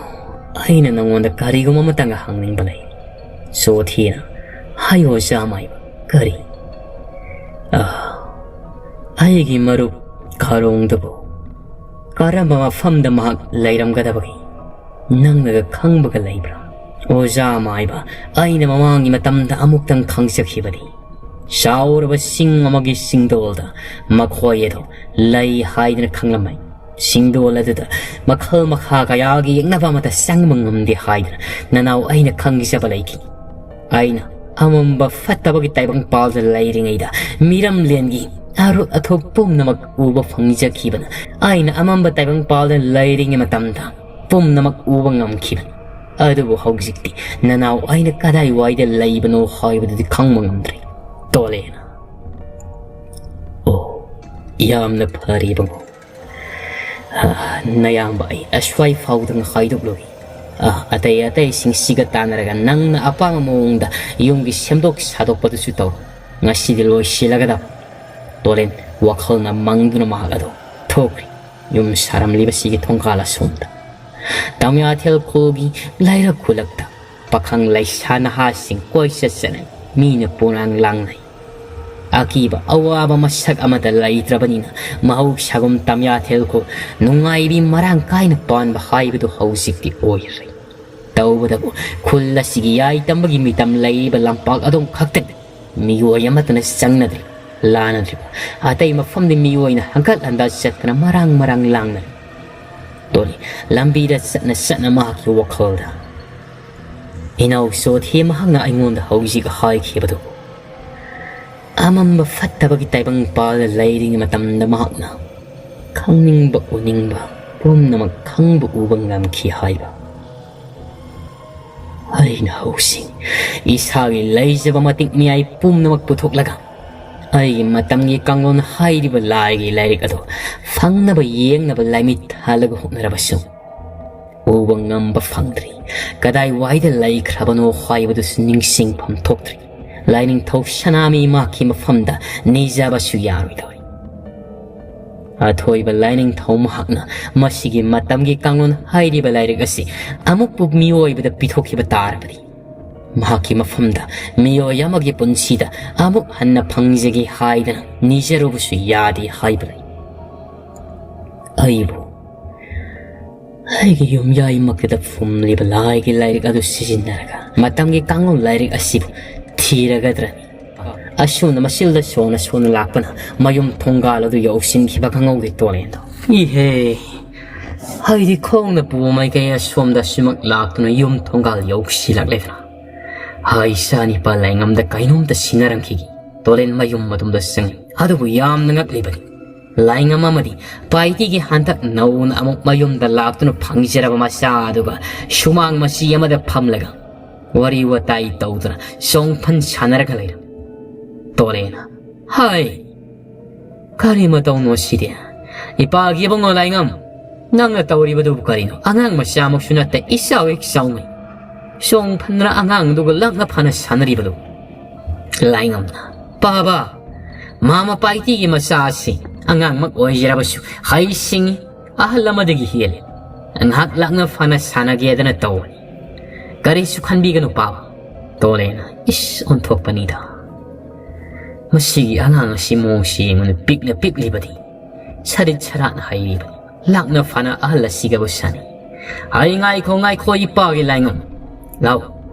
ꯑꯩꯅ ꯅꯉꯣꯟꯗ ꯀꯔꯤꯒꯨꯝꯕ ꯑꯃꯇꯪꯒ ꯍꯪꯅꯤꯡꯕ ꯂꯩ꯫ ꯁꯣꯊꯤꯅ, ꯍꯥꯏꯌꯣ ꯑꯣꯖꯥ ꯃꯥꯏꯕ, ꯀꯔꯤ? ꯑ, ꯑꯩꯒꯤ ꯃꯔꯨꯞ ꯀꯥꯔꯣꯡꯗꯨꯕꯨ ꯀꯔꯝꯕ ꯃꯐꯝꯗ ꯃꯍꯥꯛ ꯂꯩꯔꯝꯒꯗꯕꯒꯦ? ꯅꯪꯅꯒ ꯈꯪꯕꯒ ꯂꯩꯕ꯭ꯔꯥ? ꯑꯣꯖꯥ ꯃꯥꯏꯕ, ꯑꯩꯅ ꯃꯃꯥꯡꯒꯤ ꯃꯇꯝꯗ ꯑꯃꯨꯛꯇꯪ ꯈꯪꯖꯈꯤꯕꯅꯤ꯫ ꯆꯥꯎꯔꯕ ꯆꯤꯡ ꯑꯃꯒꯤ ꯆꯤꯡꯗꯣꯜꯗ ꯃꯈꯣꯏ ꯑꯗꯨ ꯂꯩ ꯍꯥꯏꯗꯅ ꯈꯪꯂꯝꯃꯤ꯫ ꯆꯤꯡꯗꯣꯜ ꯑꯗꯨꯗ ꯃꯈꯜ ꯃꯈꯥ ꯀꯌꯥꯒꯤ ꯌꯦꯛꯅꯕ ꯑꯃꯠꯇ ꯆꯪꯕ ꯉꯝꯗꯦ ꯍꯥꯏꯗꯅ ꯅꯅꯥꯎ ꯑꯩꯅ ꯈꯪꯖꯕ ꯂꯩꯈꯤ꯫ ꯑꯩꯅ ꯑꯃꯝꯕ ꯐꯠꯇꯕꯒꯤ ꯇꯥꯏꯕꯪꯄꯥꯜꯗ ꯂꯩꯔꯤꯉꯩꯗ ꯃꯤꯔꯝꯂꯦꯟꯒꯤ ꯑꯔꯨꯠ ꯑꯊꯨꯞ ꯄꯨꯝꯅꯃꯛ ꯎꯕ ꯐꯪꯖꯈꯤꯕꯅ ꯑꯩꯅ ꯑꯃꯝꯕ ꯇꯥꯏꯕꯪꯄꯥꯜꯗ ꯂꯩꯔꯤꯉꯩ ꯃꯇꯝꯗ ꯄꯨꯝꯅꯃꯛ ꯎꯕ ꯉꯝꯈꯤꯕꯅꯤ꯫ ꯑꯗꯨꯕꯨ ꯍꯧꯖꯤꯛꯇꯤ ꯅꯅꯥꯎ ꯑꯩꯅ ꯀꯗꯥꯏꯋꯥꯏꯗ ꯂꯩꯕꯅꯣ ꯍꯥꯏꯕꯗꯨꯗꯤ ꯈꯪꯕ ꯉꯝꯗ꯭ꯔꯦ꯫ ꯇꯣꯂꯦꯅ, ꯑꯣ, ꯌꯥꯝꯅ ꯐꯔꯦ ꯏꯕꯨꯡꯉꯣ꯫ ꯑ, ꯅꯌꯥꯝꯕ ꯑꯩ ꯑꯁ꯭ꯋꯥꯏ ꯐꯥꯎꯗꯪ ꯍꯥꯏꯗꯣꯛꯂꯨꯏ꯫ ꯑ, ꯑꯇꯩ ꯑꯇꯩꯁꯤꯡꯁꯤꯒ ꯇꯥꯟꯅꯔꯒ ꯅꯪꯅ ꯑꯄꯥꯝꯕ ꯃꯑꯣꯡꯗ ꯌꯨꯝꯒꯤ ꯁꯦꯝꯗꯣꯛ ꯁꯥꯗꯣꯛꯄꯗꯨꯁꯨ ꯇꯧ꯫ ꯉꯁꯤꯗꯤ ꯂꯣꯏꯁꯤꯜꯂꯒꯗꯕ꯫ ꯇꯣꯂꯦꯟ ꯋꯥꯈꯜꯅ ꯃꯪꯗꯨꯅ ꯃꯍꯥꯛ ꯑꯗꯨ ꯊꯣꯛꯈ꯭ꯔꯦ꯫ ꯌꯨꯝ ꯁꯥꯔꯝꯂꯤꯕꯁꯤꯒꯤ ꯊꯣꯡꯒꯥꯜ ꯑꯁꯣꯝꯗ꯫ ꯇꯥꯃꯤꯌꯥꯊꯦꯜ ꯈꯨꯜꯒꯤ ꯂꯩꯔꯛ ꯈꯨꯂꯛꯇ ꯄꯥꯈꯪ ꯂꯩꯁꯥ ꯅꯍꯥꯁꯤꯡ ꯀꯣꯏꯆꯠ ꯆꯠꯅꯩ, ꯃꯤꯅ ꯄꯣꯂꯥꯡ ꯂꯥꯡꯅꯩ꯫ ꯑꯀꯤꯕ ꯑꯋꯥꯕ ꯃꯁꯛ ꯑꯃꯠꯇ ꯂꯩꯇ꯭ꯔꯕꯅꯤꯅ, ꯃꯍꯧꯁꯥꯒꯨꯝ ꯇꯥꯃꯤꯌꯥꯊꯦꯜ ꯈꯨꯜ ꯅꯨꯡꯉꯥꯏꯕꯤ ꯃꯔꯥꯡ ꯀꯥꯏꯅ ꯄꯥꯟꯕ ꯍꯥꯏꯕꯗꯨ ꯍꯧꯖꯤꯛꯇꯤ ꯑꯣꯏꯔꯦ꯫ ꯇꯧꯕꯗꯕꯨ ꯈꯨꯜ ꯑꯁꯤꯒꯤ ꯌꯥꯏ ꯇꯝꯕꯒꯤ ꯃꯤꯇꯝ ꯂꯩꯔꯤꯕ ꯂꯝꯄꯥꯛ ꯑꯗꯨꯝ ꯈꯛꯇꯅꯤ꯫ ꯃꯤꯑꯣꯏ ꯑꯃꯠꯇꯅ ꯆꯪꯅꯗ꯭ꯔꯤ, ꯂꯥꯟꯅꯗ꯭ꯔꯤꯕ꯫ ꯑꯇꯩ ꯃꯐꯝꯗꯤ ꯃꯤꯑꯣꯏꯅ ꯍꯪꯒꯠ ꯍꯟꯗꯥ ꯆꯠꯇꯅ ꯃꯔꯥꯡ ꯃꯔꯥꯡ ꯂꯥꯡꯅꯔꯤ꯫ ꯇꯣꯂꯤ, ꯂꯝꯕꯤꯗ ꯆꯠꯅ ꯆꯠꯅ ꯃꯍꯥꯛꯀꯤ ꯋꯥꯈꯜꯗ ꯏꯅꯥꯎ ꯆꯣꯊꯦ ꯃꯍꯥꯛꯅ ꯑꯩꯉꯣꯟꯗ ꯍꯧꯖꯤꯛ ꯍꯥꯏꯈꯤꯕꯗꯨ, ꯑꯃꯝꯕ ꯐꯠꯇꯕꯒꯤ ꯇꯥꯏꯕꯪ ꯄꯥꯜꯗ ꯂꯩꯔꯤꯉꯩ ꯃꯇꯝꯗ ꯃꯍꯥꯛꯅ ꯈꯪꯅꯤꯡꯕ ꯎꯅꯤꯡꯕ ꯄꯨꯝꯅꯃꯛ ꯈꯪꯕ ꯎꯕ ꯉꯝꯈꯤ ꯍꯥꯏꯕ꯫ ꯑꯩꯅ ꯍꯧꯖꯤꯛ ꯏꯁꯥꯒꯤ ꯂꯩꯖꯕ ꯃꯇꯤꯛ ꯃꯌꯥꯏ ꯄꯨꯝꯅꯃꯛ ꯄꯨꯊꯣꯛꯂꯒ ꯑꯩꯒꯤ ꯃꯇꯝꯒꯤ ꯀꯥꯡꯂꯣꯟ ꯍꯥꯏꯔꯤꯕ ꯂꯥꯏꯒꯤ ꯂꯥꯏꯔꯤꯛ ꯑꯗꯨ ꯐꯪꯅꯕ ꯌꯦꯡꯅꯕ ꯂꯥꯏꯃꯤꯠ ꯊꯥꯜꯂꯒ ꯍꯣꯠꯅꯔꯕꯁꯨ, ꯎꯕ ꯉꯝꯕ ꯐꯪꯗ꯭ꯔꯤ꯫ ꯀꯗꯥꯏꯋꯥꯏꯗ ꯂꯩꯈ꯭ꯔꯕꯅꯣ ꯍꯥꯏꯕꯗꯨꯁꯨ ꯅꯤꯡꯁꯤꯡꯐꯝ ꯊꯣꯛꯇ꯭ꯔꯤ꯫ ꯂꯥꯏꯅꯤꯡꯊꯧ ꯁꯅꯥꯃꯍꯤ ꯃꯍꯥꯛꯀꯤ ꯃꯐꯝꯗ ꯅꯤꯖꯕꯁꯨ ꯌꯥꯔꯣꯏꯗꯧꯔꯤ꯫ ꯑꯊꯣꯏꯕ ꯂꯥꯏꯅꯤꯡꯊꯧ ꯃꯍꯥꯛꯅ ꯃꯁꯤꯒꯤ ꯃꯇꯝꯒꯤ ꯀꯥꯡꯂꯣꯟ ꯍꯥꯏꯔꯤꯕ ꯂꯥꯏꯔꯤꯛ ꯑꯁꯤ ꯑꯃꯨꯛꯄꯨ ꯃꯤꯑꯣꯏꯕꯗ ꯄꯤꯊꯣꯛꯈꯤꯕ ꯇꯥꯔꯕꯗꯤ, ꯃꯍꯥꯛꯀꯤ ꯃꯐꯝꯗ ꯃꯤꯑꯣꯏ ꯑꯃꯒꯤ ꯄꯨꯟꯁꯤꯗ ꯑꯃꯨꯛ ꯍꯟꯅ ꯐꯪꯖꯒꯦ ꯍꯥꯏꯗꯅ ꯅꯤꯖꯔꯨꯕꯁꯨ ꯌꯥꯗꯦ ꯍꯥꯏꯕ ꯂꯩ꯫ ꯑꯩꯕꯨ ꯑꯩꯒꯤ ꯌꯨꯝꯌꯥꯏꯃꯛꯇꯗ ꯐꯨꯝꯂꯤꯕ ꯂꯥꯏꯒꯤ ꯂꯥꯏꯔꯤꯛ ꯑꯗꯨ ꯁꯤꯖꯤꯟꯅꯔꯒ ꯃꯇꯝꯒꯤ ꯀꯥꯡꯂꯣꯟ ꯂꯥꯏꯔꯤꯛ ꯑꯁꯤꯕꯨ ꯊꯤꯔꯒꯗ꯭ꯔꯅꯤ꯫ ꯑꯁꯨꯝꯅ ꯃꯁꯤꯜꯗ ꯁꯣꯟꯅ ꯁꯣꯟꯅ ꯂꯥꯛꯄꯅ ꯃꯌꯨꯝ ꯊꯣꯡꯒꯥꯜ ꯑꯗꯨ ꯌꯧꯁꯤꯟꯈꯤꯕ ꯈꯪꯍꯧꯗꯦ ꯇꯣꯂꯦꯟꯗꯣ꯫ ꯏꯍꯦ, ꯑꯩꯗꯤ ꯈꯣꯡꯅ ꯄꯨ ꯃꯥꯏꯀꯩ ꯑꯁꯣꯝꯗ ꯁꯤꯃꯛ ꯂꯥꯛꯇꯨꯅ ꯌꯨꯝ ꯊꯣꯡꯒꯥꯜ ꯌꯧꯁꯤꯜꯂꯛꯂꯦꯗꯅ꯫ ꯍꯥꯏ ꯏꯆꯥ ꯅꯤꯄꯥ ꯂꯥꯏꯉꯝꯗ ꯀꯩꯅꯣꯝꯇ ꯁꯤꯟꯅꯔꯝꯈꯤꯒꯦ꯫ ꯇꯣꯂꯦꯟ ꯃꯌꯨꯝ ꯑꯗꯨꯝꯗ ꯆꯪꯉꯤ꯫ ꯑꯗꯨꯕꯨ ꯌꯥꯝꯅ ꯉꯛꯂꯤꯕꯅꯤ꯫ ꯂꯥꯏꯉꯝ ꯑꯃꯗꯤ ꯄꯥꯏꯇꯤꯒꯤ ꯍꯟꯗꯛ ꯅꯧꯅ ꯑꯃꯨꯛ ꯃꯌꯨꯝꯗ ꯂꯥꯛꯇꯨꯅ ꯐꯪꯖꯔꯕ ꯃꯆꯥ ꯑꯗꯨꯒ ꯁꯨꯃꯥꯡ ꯃꯆꯤ ꯑꯃꯗ ꯐꯝꯂꯒ ꯋꯥꯔꯤ ꯋꯥꯇꯥꯏ ꯇꯧꯗꯨꯅ ꯆꯣꯡꯐꯟ ꯁꯥꯟꯅꯔꯒ ꯂꯩꯔꯝꯃꯤ꯫ ꯇꯣꯂꯦꯅ, "ꯍꯥꯏ, ꯀꯔꯤ ꯃꯇꯧꯅꯣ ꯁꯤꯗꯤ? ꯏꯄꯥꯒꯤ ꯏꯕꯨꯡꯉꯣ ꯂꯥꯏꯉꯝ, ꯅꯪꯅ ꯇꯧꯔꯤꯕꯗꯨꯕꯨ ꯀꯔꯤꯅꯣ? ꯑꯉꯥꯡ ꯃꯆꯥꯃꯛꯁꯨ ꯅꯠꯇꯦ, ꯏꯆꯥꯎ ꯍꯦꯛ ꯆꯥꯎꯉꯩ꯫ ꯆꯣꯡꯐꯟꯗꯨꯅ ꯑꯉꯥꯡꯗꯨꯒ ꯂꯛꯅ ꯐꯅ ꯁꯥꯟꯅꯔꯤꯕꯗꯨ?" ꯂꯥꯏꯉꯝꯅ, "ꯄꯥꯕ, ꯃꯥꯃ ꯄꯥꯏꯇꯤꯒꯤ ꯃꯆꯥ ꯑꯁꯤ ꯑꯉꯥꯡꯃꯛ ꯑꯣꯏꯖꯔꯕꯁꯨ ꯍꯩ ꯁꯤꯡꯉꯤ, ꯑꯍꯜ ꯑꯃꯗꯒꯤ ꯍꯦꯜꯂꯤ꯫ ꯉꯥꯏꯍꯥꯛ ꯂꯥꯛꯅ ꯐꯅ ꯁꯥꯟꯅꯒꯦꯗꯅ ꯇꯧꯕꯅꯤ꯫ ꯀꯔꯤꯁꯨ ꯈꯟꯕꯤꯒꯅꯨ ꯄꯥꯕ꯫ ꯇꯣꯂꯦꯅ ꯏꯁ ꯑꯣꯟꯊꯣꯛꯄꯅꯤꯗ꯫ ꯃꯁꯤꯒꯤ ꯑꯉꯥꯡ ꯑꯁꯤ ꯃꯑꯣꯡꯁꯤ ꯌꯦꯡꯉꯨꯅꯦ, ꯄꯤꯛꯅ ꯄꯤꯛꯂꯤꯕꯗꯤ, ꯁꯔꯤꯠ ꯁꯔꯥꯠꯅ ꯍꯩꯔꯤꯕꯅꯤ꯫ ꯂꯥꯛꯅ ꯐꯅ ꯑꯍꯜ ꯑꯁꯤꯒꯕꯨ ꯁꯥꯟꯅꯩ꯫ ꯑꯩ ꯉꯥꯏꯈꯣ ꯉꯥꯏꯈꯣ ꯏꯄꯥꯒꯤ ꯂꯥꯏꯉꯝ꯫ ꯂꯥꯎ꯫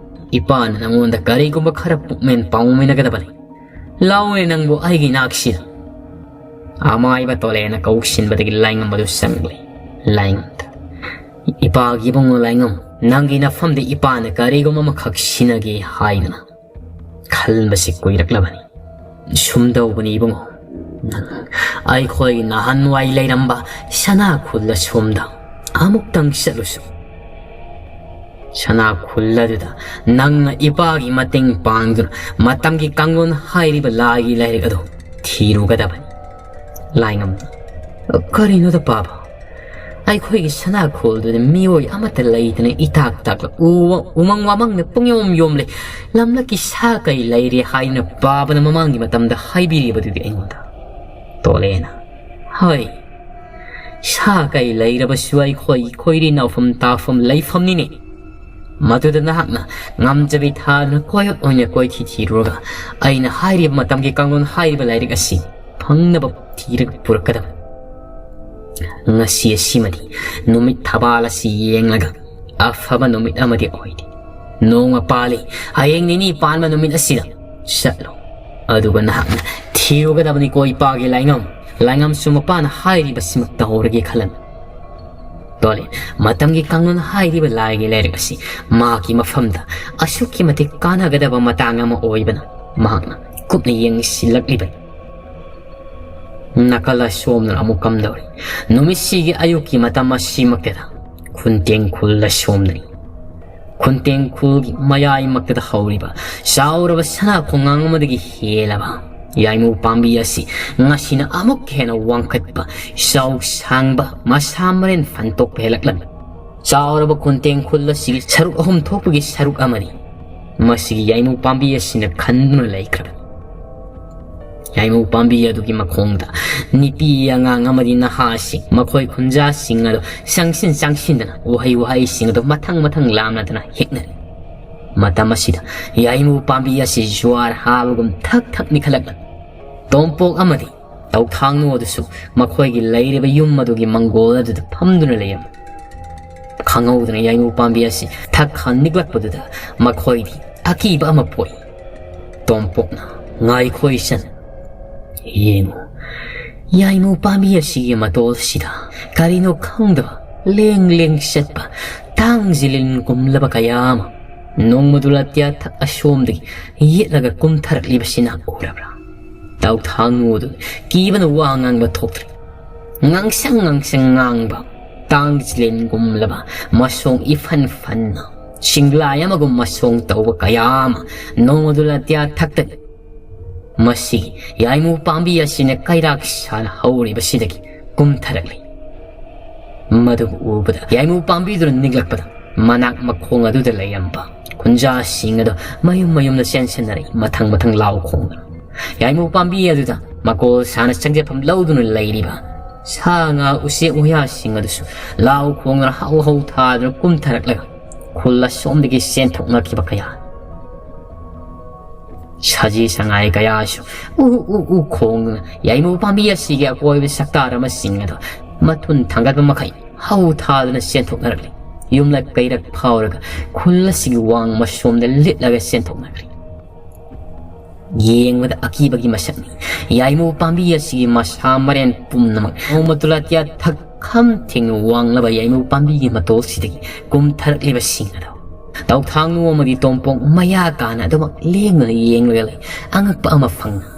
ꯏꯄꯥꯅ ꯅꯪꯉꯣꯟꯗ ꯀꯔꯤꯒꯨꯝꯕ ꯈꯔ ꯄꯨꯛꯃꯦꯟ ꯄꯥꯎꯃꯤꯟꯅꯒꯗꯕꯅꯤ꯫ ꯂꯥꯎꯅꯦ ꯅꯪꯕꯨ ꯑꯩꯒꯤ ꯏꯅꯥꯛꯁꯤꯗ꯫ ꯑꯃꯥꯏꯕ ꯇꯣꯂꯦꯅ ꯀꯧꯁꯤꯟꯕꯗꯒꯤ ꯂꯥꯏꯉꯝ ꯑꯗꯨ ꯆꯪꯂꯦ꯫ ꯂꯥꯏꯉꯝꯗ꯫ ꯏꯄꯥꯒꯤ ꯏꯕꯨꯡꯉꯣ ꯂꯥꯏꯉꯝ, ꯅꯪꯒꯤ ꯅꯐꯝꯗ ꯏꯄꯥꯅ ꯀꯔꯤꯒꯨꯝꯕ ꯑꯃꯈꯛ ꯁꯤꯟꯅꯒꯦ ꯍꯥꯏꯗꯨꯅ ꯈꯟꯕꯁꯤ ꯀꯨꯏꯔꯛꯂꯕꯅꯤ꯫ ꯁꯨꯝꯗꯧꯕꯅꯤ ꯏꯕꯨꯡꯉꯣ, ꯅꯪ ꯑꯩꯈꯣꯏꯒꯤ ꯅꯍꯥꯟꯋꯥꯏ ꯂꯩꯔꯝꯕ ꯁꯅꯥ ꯈꯨꯜ ꯑꯁꯣꯝꯗ ꯑꯃꯨꯛꯇꯪ ꯆꯠꯂꯨꯁꯨ꯫ ꯁꯅꯥ ꯈꯨꯜ ꯑꯗꯨꯗ ꯅꯪꯅ ꯏꯄꯥꯒꯤ ꯃꯇꯦꯡ ꯄꯥꯡꯗꯨꯅ ꯃꯇꯝꯒꯤ ꯀꯥꯡꯂꯣꯟ ꯍꯥꯏꯔꯤꯕ ꯂꯥꯏꯒꯤ ꯂꯥꯏꯔꯤꯛ ꯑꯗꯨ ꯊꯤꯔꯨꯒꯗꯕꯅꯤ꯫ ꯂꯥꯏꯉꯝ, ꯀꯔꯤꯅꯣꯗ ꯄꯥꯕ? ꯑꯩꯈꯣꯏꯒꯤ ꯁꯅꯥ ꯈꯨꯜꯗꯨꯗ ꯃꯤꯑꯣꯏ ꯑꯃꯠꯇ ꯂꯩꯇꯅ ꯏꯇꯥꯛ ꯇꯥꯛꯂ ꯎ-, ꯎꯃꯪ ꯋꯥꯃꯪꯅ ꯄꯨꯡꯌꯣꯝ ꯌꯣꯝꯂꯦ꯫ ꯂꯝꯂꯛꯀꯤ ꯁꯥ ꯀꯩ ꯂꯩꯔꯦ ꯍꯥꯏꯗꯨꯅ ꯄꯥꯕꯅ ꯃꯃꯥꯡꯒꯤ ꯃꯇꯝꯗ ꯍꯥꯏꯕꯤꯔꯤꯕꯗꯨꯗꯤ ꯑꯩꯉꯣꯟꯗ꯫ ꯇꯣꯂꯦꯅ꯫ ꯍꯣꯏ, ꯁꯥ ꯀꯩ ꯂꯩꯔꯕꯁꯨ ꯑꯩꯈꯣꯏ ꯈꯣꯏꯔꯤ ꯅꯥꯎꯐꯝ ꯇꯥꯐꯝ ꯂꯩꯐꯝꯅꯤꯅꯦ꯫ ꯃꯗꯨꯗ ꯅꯍꯥꯛꯅ ꯉꯝꯖꯕꯤ ꯊꯥꯗꯨꯅ ꯀꯣꯏꯔꯛ ꯑꯣꯏꯅ ꯀꯣꯏꯊꯤ ꯊꯤꯔꯨꯔꯒ ꯑꯩꯅ ꯍꯥꯏꯔꯤꯕ ꯃꯇꯝꯒꯤ ꯀꯥꯡꯂꯣꯟ ꯍꯥꯏꯔꯤꯕ ꯂꯥꯏꯔꯤꯛ ꯑꯁꯤ ꯐꯪꯅꯕ ꯊꯤꯔꯒ ꯄꯨꯔꯛꯀꯗꯕ꯫ ꯉꯁꯤ ꯑꯁꯤꯃꯗꯤ ꯅꯨꯃꯤꯠ ꯊꯕꯥꯜ ꯑꯁꯤ ꯌꯦꯡꯂꯒ ꯑꯐꯕ ꯅꯨꯃꯤꯠ ꯑꯃꯗꯤ ꯑꯣꯏꯔꯤ꯫ ꯅꯣꯡꯃ ꯄꯥꯜꯂꯤ, ꯍꯌꯦꯡ ꯅꯤꯅꯤ ꯄꯥꯟꯕ ꯅꯨꯃꯤꯠ ꯑꯁꯤꯗ ꯆꯠꯂꯨ꯫ ꯑꯗꯨꯒ ꯅꯍꯥꯛꯅ ꯊꯤꯔꯨꯒꯗꯕꯅꯤꯀꯣ ꯏꯄꯥꯒꯤ ꯂꯥꯏꯉꯝ꯫ ꯂꯥꯏꯉꯝꯁꯨ ꯃꯄꯥꯅ ꯍꯥꯏꯔꯤꯕꯁꯤꯃꯛ ꯇꯧꯍꯧꯔꯒꯦ ꯈꯜꯂꯝꯃꯤ꯫ ꯇꯣꯂꯦ, ꯃꯇꯝꯒꯤ ꯀꯥꯡꯂꯣꯟ ꯍꯥꯏꯔꯤꯕ ꯂꯥꯏꯒꯤ ꯂꯥꯏꯔꯤꯛ ꯑꯁꯤ ꯃꯍꯥꯛꯀꯤ ꯃꯐꯝꯗ ꯑꯁꯨꯛꯀꯤ ꯃꯇꯤꯛ ꯀꯥꯟꯅꯒꯗꯕ ꯃꯇꯥꯡ ꯑꯃ ꯑꯣꯏꯕꯅ ꯃꯍꯥꯛꯅ ꯀꯨꯞꯅ ꯌꯦꯡꯁꯤꯜꯂꯛꯂꯤꯕꯅꯤ꯫ ꯅꯥꯀꯜ ꯑꯁꯣꯝꯗꯅ ꯑꯃꯨꯛ ꯀꯝꯗꯧꯔꯤ? ꯅꯨꯃꯤꯠꯁꯤꯒꯤ ꯑꯌꯨꯛꯀꯤ ꯃꯇꯝ ꯑꯁꯤꯃꯛꯇꯗ ꯈꯨꯟꯇꯦꯡ ꯈꯨꯜ ꯑꯁꯣꯝꯗꯅꯤ꯫ ꯈꯨꯟꯇꯦꯡ ꯈꯨꯜꯒꯤ ꯃꯌꯥꯏꯃꯛꯇꯗ ꯍꯧꯔꯤꯕ ꯆꯥꯎꯔꯕ ꯁꯅꯥ ꯈꯣꯡꯅꯥꯡ ꯑꯃꯗꯒꯤ ꯍꯦꯜꯂꯕ ꯌꯥꯏꯃꯨ ꯄꯥꯝꯕꯤ ꯑꯁꯤ ꯉꯁꯤꯅ ꯑꯃꯨꯛ ꯍꯦꯟꯅ ꯋꯥꯡꯈꯠꯄ, ꯆꯥꯎ ꯁꯥꯡꯕ, ꯃꯁꯥ ꯃꯔꯦꯟ ꯐꯟꯇꯣꯛꯄ ꯍꯦꯜꯂꯛꯂꯝꯃꯤ꯫ ꯆꯥꯎꯔꯕ ꯈꯨꯟꯇꯦꯡ ꯈꯨꯜ ꯑꯁꯤꯒꯤ ꯁꯔꯨꯛ ꯑꯍꯨꯝ ꯊꯣꯛꯄꯒꯤ ꯁꯔꯨꯛ ꯑꯃꯅꯤ꯫ ꯃꯁꯤꯒꯤ ꯌꯥꯏꯃꯨ ꯄꯥꯝꯕꯤ ꯑꯁꯤꯅ ꯈꯟꯗꯨꯅ ꯂꯩꯈ꯭ꯔꯕꯅꯤ꯫ ꯌꯥꯏꯃꯧ ꯄꯥꯝꯕꯤ ꯑꯗꯨꯒꯤ ꯃꯈꯣꯡꯗ ꯅꯨꯄꯤ, ꯑꯉꯥꯡ ꯑꯃꯗꯤ ꯅꯍꯥꯁꯤꯡ, ꯃꯈꯣꯏ ꯈꯨꯟꯖꯥꯁꯤꯡ ꯑꯗꯨ ꯆꯪꯁꯤꯟ ꯆꯪꯁꯤꯟꯗꯅ ꯎꯍꯩ ꯋꯥꯍꯩꯁꯤꯡ ꯑꯗꯨ ꯃꯊꯪ ꯃꯊꯪ ꯂꯥꯝꯅꯗꯅ ꯍꯦꯛꯅꯔꯤ꯫ ꯃꯇꯝ ꯑꯁꯤꯗ ꯌꯥꯏꯃꯧ ꯄꯥꯝꯕꯤ ꯑꯁꯤ ꯖ꯭ꯋꯥꯔ ꯍꯥꯕꯒꯨꯝ ꯊꯛ ꯊꯛ ꯅꯤꯛꯈꯠꯂꯛꯂꯝꯃꯤ꯫ ꯇꯣꯝꯄꯣꯛ ꯑꯃꯗꯤ ꯇꯧꯊꯥꯡꯅꯨ ꯑꯗꯨꯁꯨ ꯃꯈꯣꯏꯒꯤ ꯂꯩꯔꯤꯕ ꯌꯨꯝ ꯑꯗꯨꯒꯤ ꯃꯪꯒꯣꯜ ꯑꯗꯨꯗ ꯐꯝꯗꯨꯅ ꯂꯩꯔꯝꯃꯤ꯫ ꯈꯪꯍꯧꯗꯅ ꯌꯥꯏꯃꯧ ꯄꯥꯝꯕꯤ ꯑꯁꯤ ꯊꯛ ꯈꯟ ꯅꯤꯛꯂꯛꯄꯗꯨꯗ ꯃꯈꯣꯏꯗꯤ ꯑꯀꯤꯕ ꯑꯃ ꯄꯣꯛꯏ꯫ ꯇꯣꯝꯄꯣꯛꯅ, "ꯉꯥꯏꯈꯣ ꯏꯆꯟ, ꯌꯦꯡꯉꯨ, ꯌꯥꯏꯃꯧ ꯄꯥꯝꯕꯤ ꯑꯁꯤꯒꯤ ꯃꯇꯣꯜꯁꯤꯗ ꯀꯔꯤꯅꯣ ꯈꯪꯗꯕ ꯂꯦꯡ ꯂꯦꯡ ꯆꯠꯄ ꯇꯥꯡ ꯖꯤꯂꯤꯟꯒꯨꯝꯂꯕ ꯀꯌꯥ ꯑꯃ ꯅꯣꯡꯃꯗꯨ ꯂꯥꯇꯤꯌꯥ ꯊꯛ ꯑꯁꯣꯝꯗꯒꯤ ꯌꯦꯠꯂꯒ ꯀꯨꯝꯊꯔꯛꯂꯤꯕꯁꯤ ꯅꯪ ꯎꯔꯕ꯭ꯔꯥ?" ꯇꯧꯊꯥꯡꯅꯨ ꯑꯗꯨ ꯀꯤꯕꯅ ꯋꯥ ꯉꯥꯡꯕ ꯊꯣꯛꯇ꯭ꯔꯦ꯫ ꯉꯥꯡꯁꯪ ꯉꯥꯡꯁꯪ ꯉꯥꯡꯕ ꯇꯥꯡ ꯖꯤꯂꯤꯟꯒꯨꯝꯂꯕ ꯃꯁꯣꯡ ꯏꯐꯟ ꯐꯟꯅ ꯆꯤꯡꯂꯥꯏ ꯑꯃꯒꯨꯝ ꯃꯁꯣꯡ ꯇꯧꯕ ꯀꯌꯥ ꯑꯃ ꯅꯣꯡꯃꯗꯨ ꯂꯥꯇꯤꯌꯥ ꯊꯛꯇꯒꯤ ꯃꯁꯤꯒꯤ ꯌꯥꯏꯃꯨ ꯄꯥꯝꯕꯤ ꯑꯁꯤꯅ ꯀꯩꯔꯥꯛ ꯁꯥꯅ ꯍꯧꯔꯤꯕꯁꯤꯗꯒꯤ ꯀꯨꯝꯊꯔꯛꯂꯤ꯫ ꯃꯗꯨꯕꯨ ꯎꯕꯗ ꯌꯥꯏꯃꯨ ꯄꯥꯝꯕꯤꯗꯨꯅ ꯅꯤꯛꯂꯛꯄꯗ ꯃꯅꯥꯛ ꯃꯈꯣꯡ ꯑꯗꯨꯗ ꯂꯩꯔꯝꯕ ꯈꯨꯟꯖꯥꯁꯤꯡ ꯑꯗꯨ ꯃꯌꯨꯝ ꯃꯌꯨꯝꯗ ꯆꯦꯟꯁꯤꯟꯅꯔꯛꯏ, ꯃꯊꯪ ꯃꯊꯪ ꯂꯥꯎ ꯈꯣꯡꯗꯨꯅ꯫ ꯌꯥꯏꯃꯨ ꯄꯥꯝꯕꯤ ꯑꯗꯨꯗ ꯃꯀꯣꯜ ꯁꯥꯅ ꯆꯪꯖꯐꯝ ꯂꯧꯗꯨꯅ ꯂꯩꯔꯤꯕ ꯁꯥ ꯉꯥ ꯎꯆꯦꯛ ꯋꯥꯌꯥꯁꯤꯡ ꯑꯗꯨꯁꯨ ꯂꯥꯎ ꯈꯣꯡꯗꯨꯅ ꯍꯧ ꯍꯧ ꯊꯥꯗꯨꯅ ꯀꯨꯝꯊꯔꯛꯂꯒ ꯈꯨꯜ ꯑꯁꯣꯝꯗꯒꯤ ꯆꯦꯟꯊꯣꯛꯅꯈꯤꯕ ꯀꯌꯥ꯫ ꯁꯖꯤ ꯁꯉꯥꯏ ꯀꯌꯥꯁꯨ ꯎ ꯎ ꯎ ꯈꯣꯡꯗꯨꯅ ꯌꯥꯏꯃꯨ ꯄꯥꯝꯕꯤ ꯑꯁꯤꯒꯤ ꯑꯀꯣꯏꯕ ꯁꯛꯇꯥꯔ ꯑꯃꯁꯤꯡ ꯑꯗꯨ ꯃꯊꯨꯟ ꯊꯥꯡꯒꯠꯄ ꯃꯈꯩ ꯍꯧ ꯊꯥꯗꯨꯅ ꯆꯦꯟꯊꯣꯛꯅꯔꯛꯂꯤ꯫ ꯌꯨꯝꯂꯛ ꯀꯩꯔꯛ ꯐꯥꯎꯔꯒ ꯈꯨꯜ ꯑꯁꯤꯒꯤ ꯋꯥꯡꯃ ꯁꯣꯝꯗ ꯂꯤꯠꯂꯒ ꯆꯦꯟꯊꯣꯛꯅꯈ꯭ꯔꯦ꯫ ꯌꯦꯡꯕꯗ ꯑꯀꯤꯕꯒꯤ ꯃꯁꯛꯅꯤ꯫ ꯌꯥꯏꯃꯨ ꯄꯥꯝꯕꯤ ꯑꯁꯤꯒꯤ ꯃꯁꯥ ꯃꯔꯦꯟ ꯄꯨꯝꯅꯃꯛ ꯅꯣꯡꯃ ꯇꯨꯂꯥꯇꯤꯌꯥ ꯊꯛꯈꯝ ꯊꯦꯡꯅ ꯋꯥꯡꯂꯕ ꯌꯥꯏꯃꯨ ꯄꯥꯝꯕꯤꯒꯤ ꯃꯇꯣꯜꯁꯤꯗꯒꯤ ꯀꯨꯝꯊꯔꯛꯂꯤꯕꯁꯤꯡ ꯑꯗꯣ ꯇꯧꯊꯥꯡꯅꯨ ꯑꯃꯗꯤ ꯇꯣꯝꯄꯣꯛ ꯃꯌꯥ ꯀꯥꯅ ꯑꯗꯨꯃꯛ ꯂꯦꯡꯗꯅ ꯌꯦꯡꯂꯒ ꯂꯩ꯫ ꯑꯉꯛꯄ ꯑꯃ ꯐꯪꯅ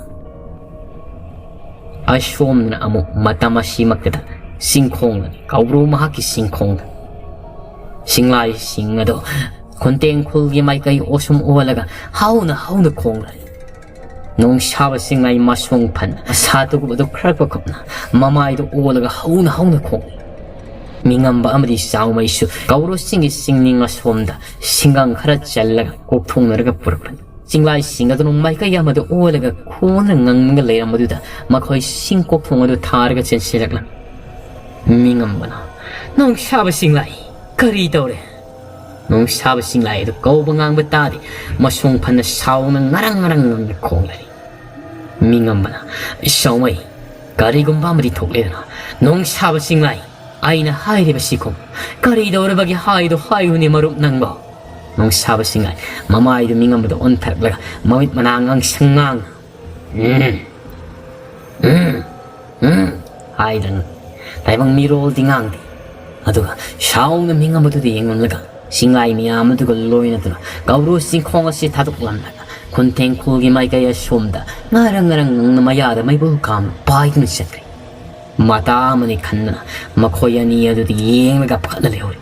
ꯑꯁꯣꯝꯗꯅ ꯑꯃꯨꯛ ꯃꯇꯝ ꯑꯁꯤꯃꯛꯇꯗ ꯆꯤꯡꯈꯣꯡꯗꯅꯤ, ꯀꯧꯕ꯭ꯔꯨ ꯃꯍꯥꯛꯀꯤ ꯆꯤꯡꯈꯣꯡꯗ꯫ ꯁꯤꯡꯂꯥꯏꯁꯤꯡ ꯑꯗꯣ ꯈꯨꯟꯇꯦꯡ ꯈꯨꯜꯒꯤ ꯃꯥꯏꯀꯩ ꯑꯣꯁꯨꯝ ꯑꯣꯜꯂꯒ ꯍꯧꯅ ꯍꯧꯅ ꯈꯣꯡꯂꯔꯤ꯫ ꯅꯣꯡꯁꯥꯕ ꯁꯤꯡꯂꯥꯏ ꯃꯁꯣꯡ ꯐꯟ ꯁꯥ ꯇꯨꯒꯨꯞ ꯑꯗꯨ ꯈꯔꯛꯄ ꯀꯨꯞꯅ ꯃꯃꯥꯏꯗꯨ ꯑꯣꯜꯂꯒ ꯍꯧꯅ ꯍꯧꯅ ꯈꯣꯡꯂꯤ꯫ ꯃꯤꯉꯝꯕ ꯑꯃꯗꯤ ꯆꯥꯎꯃꯩꯁꯨ ꯀꯧꯕ꯭ꯔꯨ ꯆꯤꯡꯒꯤ ꯆꯤꯡꯅꯤꯡ ꯑꯁꯣꯝꯗ ꯁꯤꯡꯒꯪ ꯈꯔ ꯆꯜꯂꯒ ꯀꯣꯛꯊꯣꯡꯅꯔꯒ ꯄꯨꯔꯛꯂꯤ꯫ ꯆꯤꯡꯂꯥꯏꯁꯤꯡ ꯑꯗꯨꯅ ꯃꯥꯏꯀꯩ ꯑꯃꯗ ꯑꯣꯜꯂꯒ ꯈꯣꯟꯅ ꯉꯪꯉꯒ ꯂꯩꯔꯝꯕꯗꯨꯗ ꯃꯈꯣꯏ ꯁꯤꯡꯀꯣꯛꯊꯣꯡ ꯑꯗꯨ ꯊꯥꯔꯒ ꯆꯦꯟꯁꯤꯜꯂꯛꯂꯝꯃꯤ꯫ ꯃꯤꯉꯝꯕꯅ, "ꯅꯣꯡꯁꯥꯕ ꯆꯤꯡꯂꯥꯏ, ꯀꯔꯤ ꯇꯧꯔꯦ?" ꯅꯣꯡꯁꯥꯕ ꯆꯤꯡꯂꯥꯏ ꯑꯗꯨ ꯀꯧꯕ ꯉꯥꯡꯕ ꯇꯥꯗꯦ꯫ ꯃꯁꯣꯡ ꯐꯅ ꯁꯥꯎꯅ ꯉꯔꯪ ꯉꯔꯪ ꯉꯪꯅ ꯈꯣꯡꯂꯔꯤ꯫ ꯃꯤꯉꯝꯕꯅ, "ꯁꯥꯎꯃꯩ, ꯀꯔꯤꯒꯨꯝꯕ ꯑꯃꯗꯤ ꯊꯣꯛꯂꯦꯗꯅ꯫ ꯅꯣꯡꯁꯥꯕ ꯆꯤꯡꯂꯥꯏ, ꯑꯩꯅ ꯍꯥꯏꯔꯤꯕꯁꯤ ꯈꯨꯝ꯫ ꯀꯔꯤ ꯇꯧꯔꯕꯒꯦ ꯍꯥꯏꯗꯣ ꯍꯥꯏꯌꯨꯅꯦ ꯃꯔꯨꯞ ꯅꯪꯕꯣ?" ꯅꯣꯡꯁꯥꯕ ꯆꯤꯡꯂꯥꯏ ꯃꯃꯥꯏꯗꯨ ꯃꯤꯉꯝꯕꯗ ꯑꯣꯟꯊꯔꯛꯂꯒ ꯃꯃꯤꯠ ꯃꯅꯥ ꯉꯥꯡꯁꯪ ꯉꯥꯡꯅ, "ꯎꯝ, ꯎꯝ, ꯎꯝ" ꯍꯥꯏꯗꯅ ꯇꯥꯏꯕꯪ ꯃꯤꯔꯣꯜꯗꯤ ꯉꯥꯡꯗꯦ꯫ ꯑꯗꯨꯒ ꯁꯥꯎꯅ ꯃꯤꯉꯝꯕꯗꯨꯗ ꯌꯦꯡꯂꯝꯂꯒ ꯆꯤꯡꯂꯥꯏ ꯃꯌꯥꯝ ꯑꯗꯨꯒ ꯂꯣꯏꯅꯗꯨꯅ ꯀꯧꯕ꯭ꯔꯨ ꯆꯤꯡꯈꯣꯡ ꯑꯁꯤ ꯊꯥꯗꯣꯛꯂꯝꯂꯒ ꯈꯨꯟꯊꯦꯡꯈꯣꯜꯒꯤ ꯃꯥꯏꯀꯩ ꯑꯁꯣꯝꯗ ꯉꯥꯔꯪ ꯉꯥꯔꯪ ꯉꯪꯅ ꯃꯌꯥꯗ ꯃꯩꯕꯨꯜ ꯀꯥꯝꯅ ꯄꯥꯏꯗꯨꯅ ꯆꯠꯈ꯭ꯔꯦ꯫ ꯃꯇꯥ ꯑꯃꯅꯤ ꯈꯟꯗꯅ ꯃꯈꯣꯏ ꯑꯅꯤ ꯑꯗꯨꯗ ꯌꯦꯡꯂꯒ ꯐꯠꯅ ꯂꯩꯍꯧꯔꯤ꯫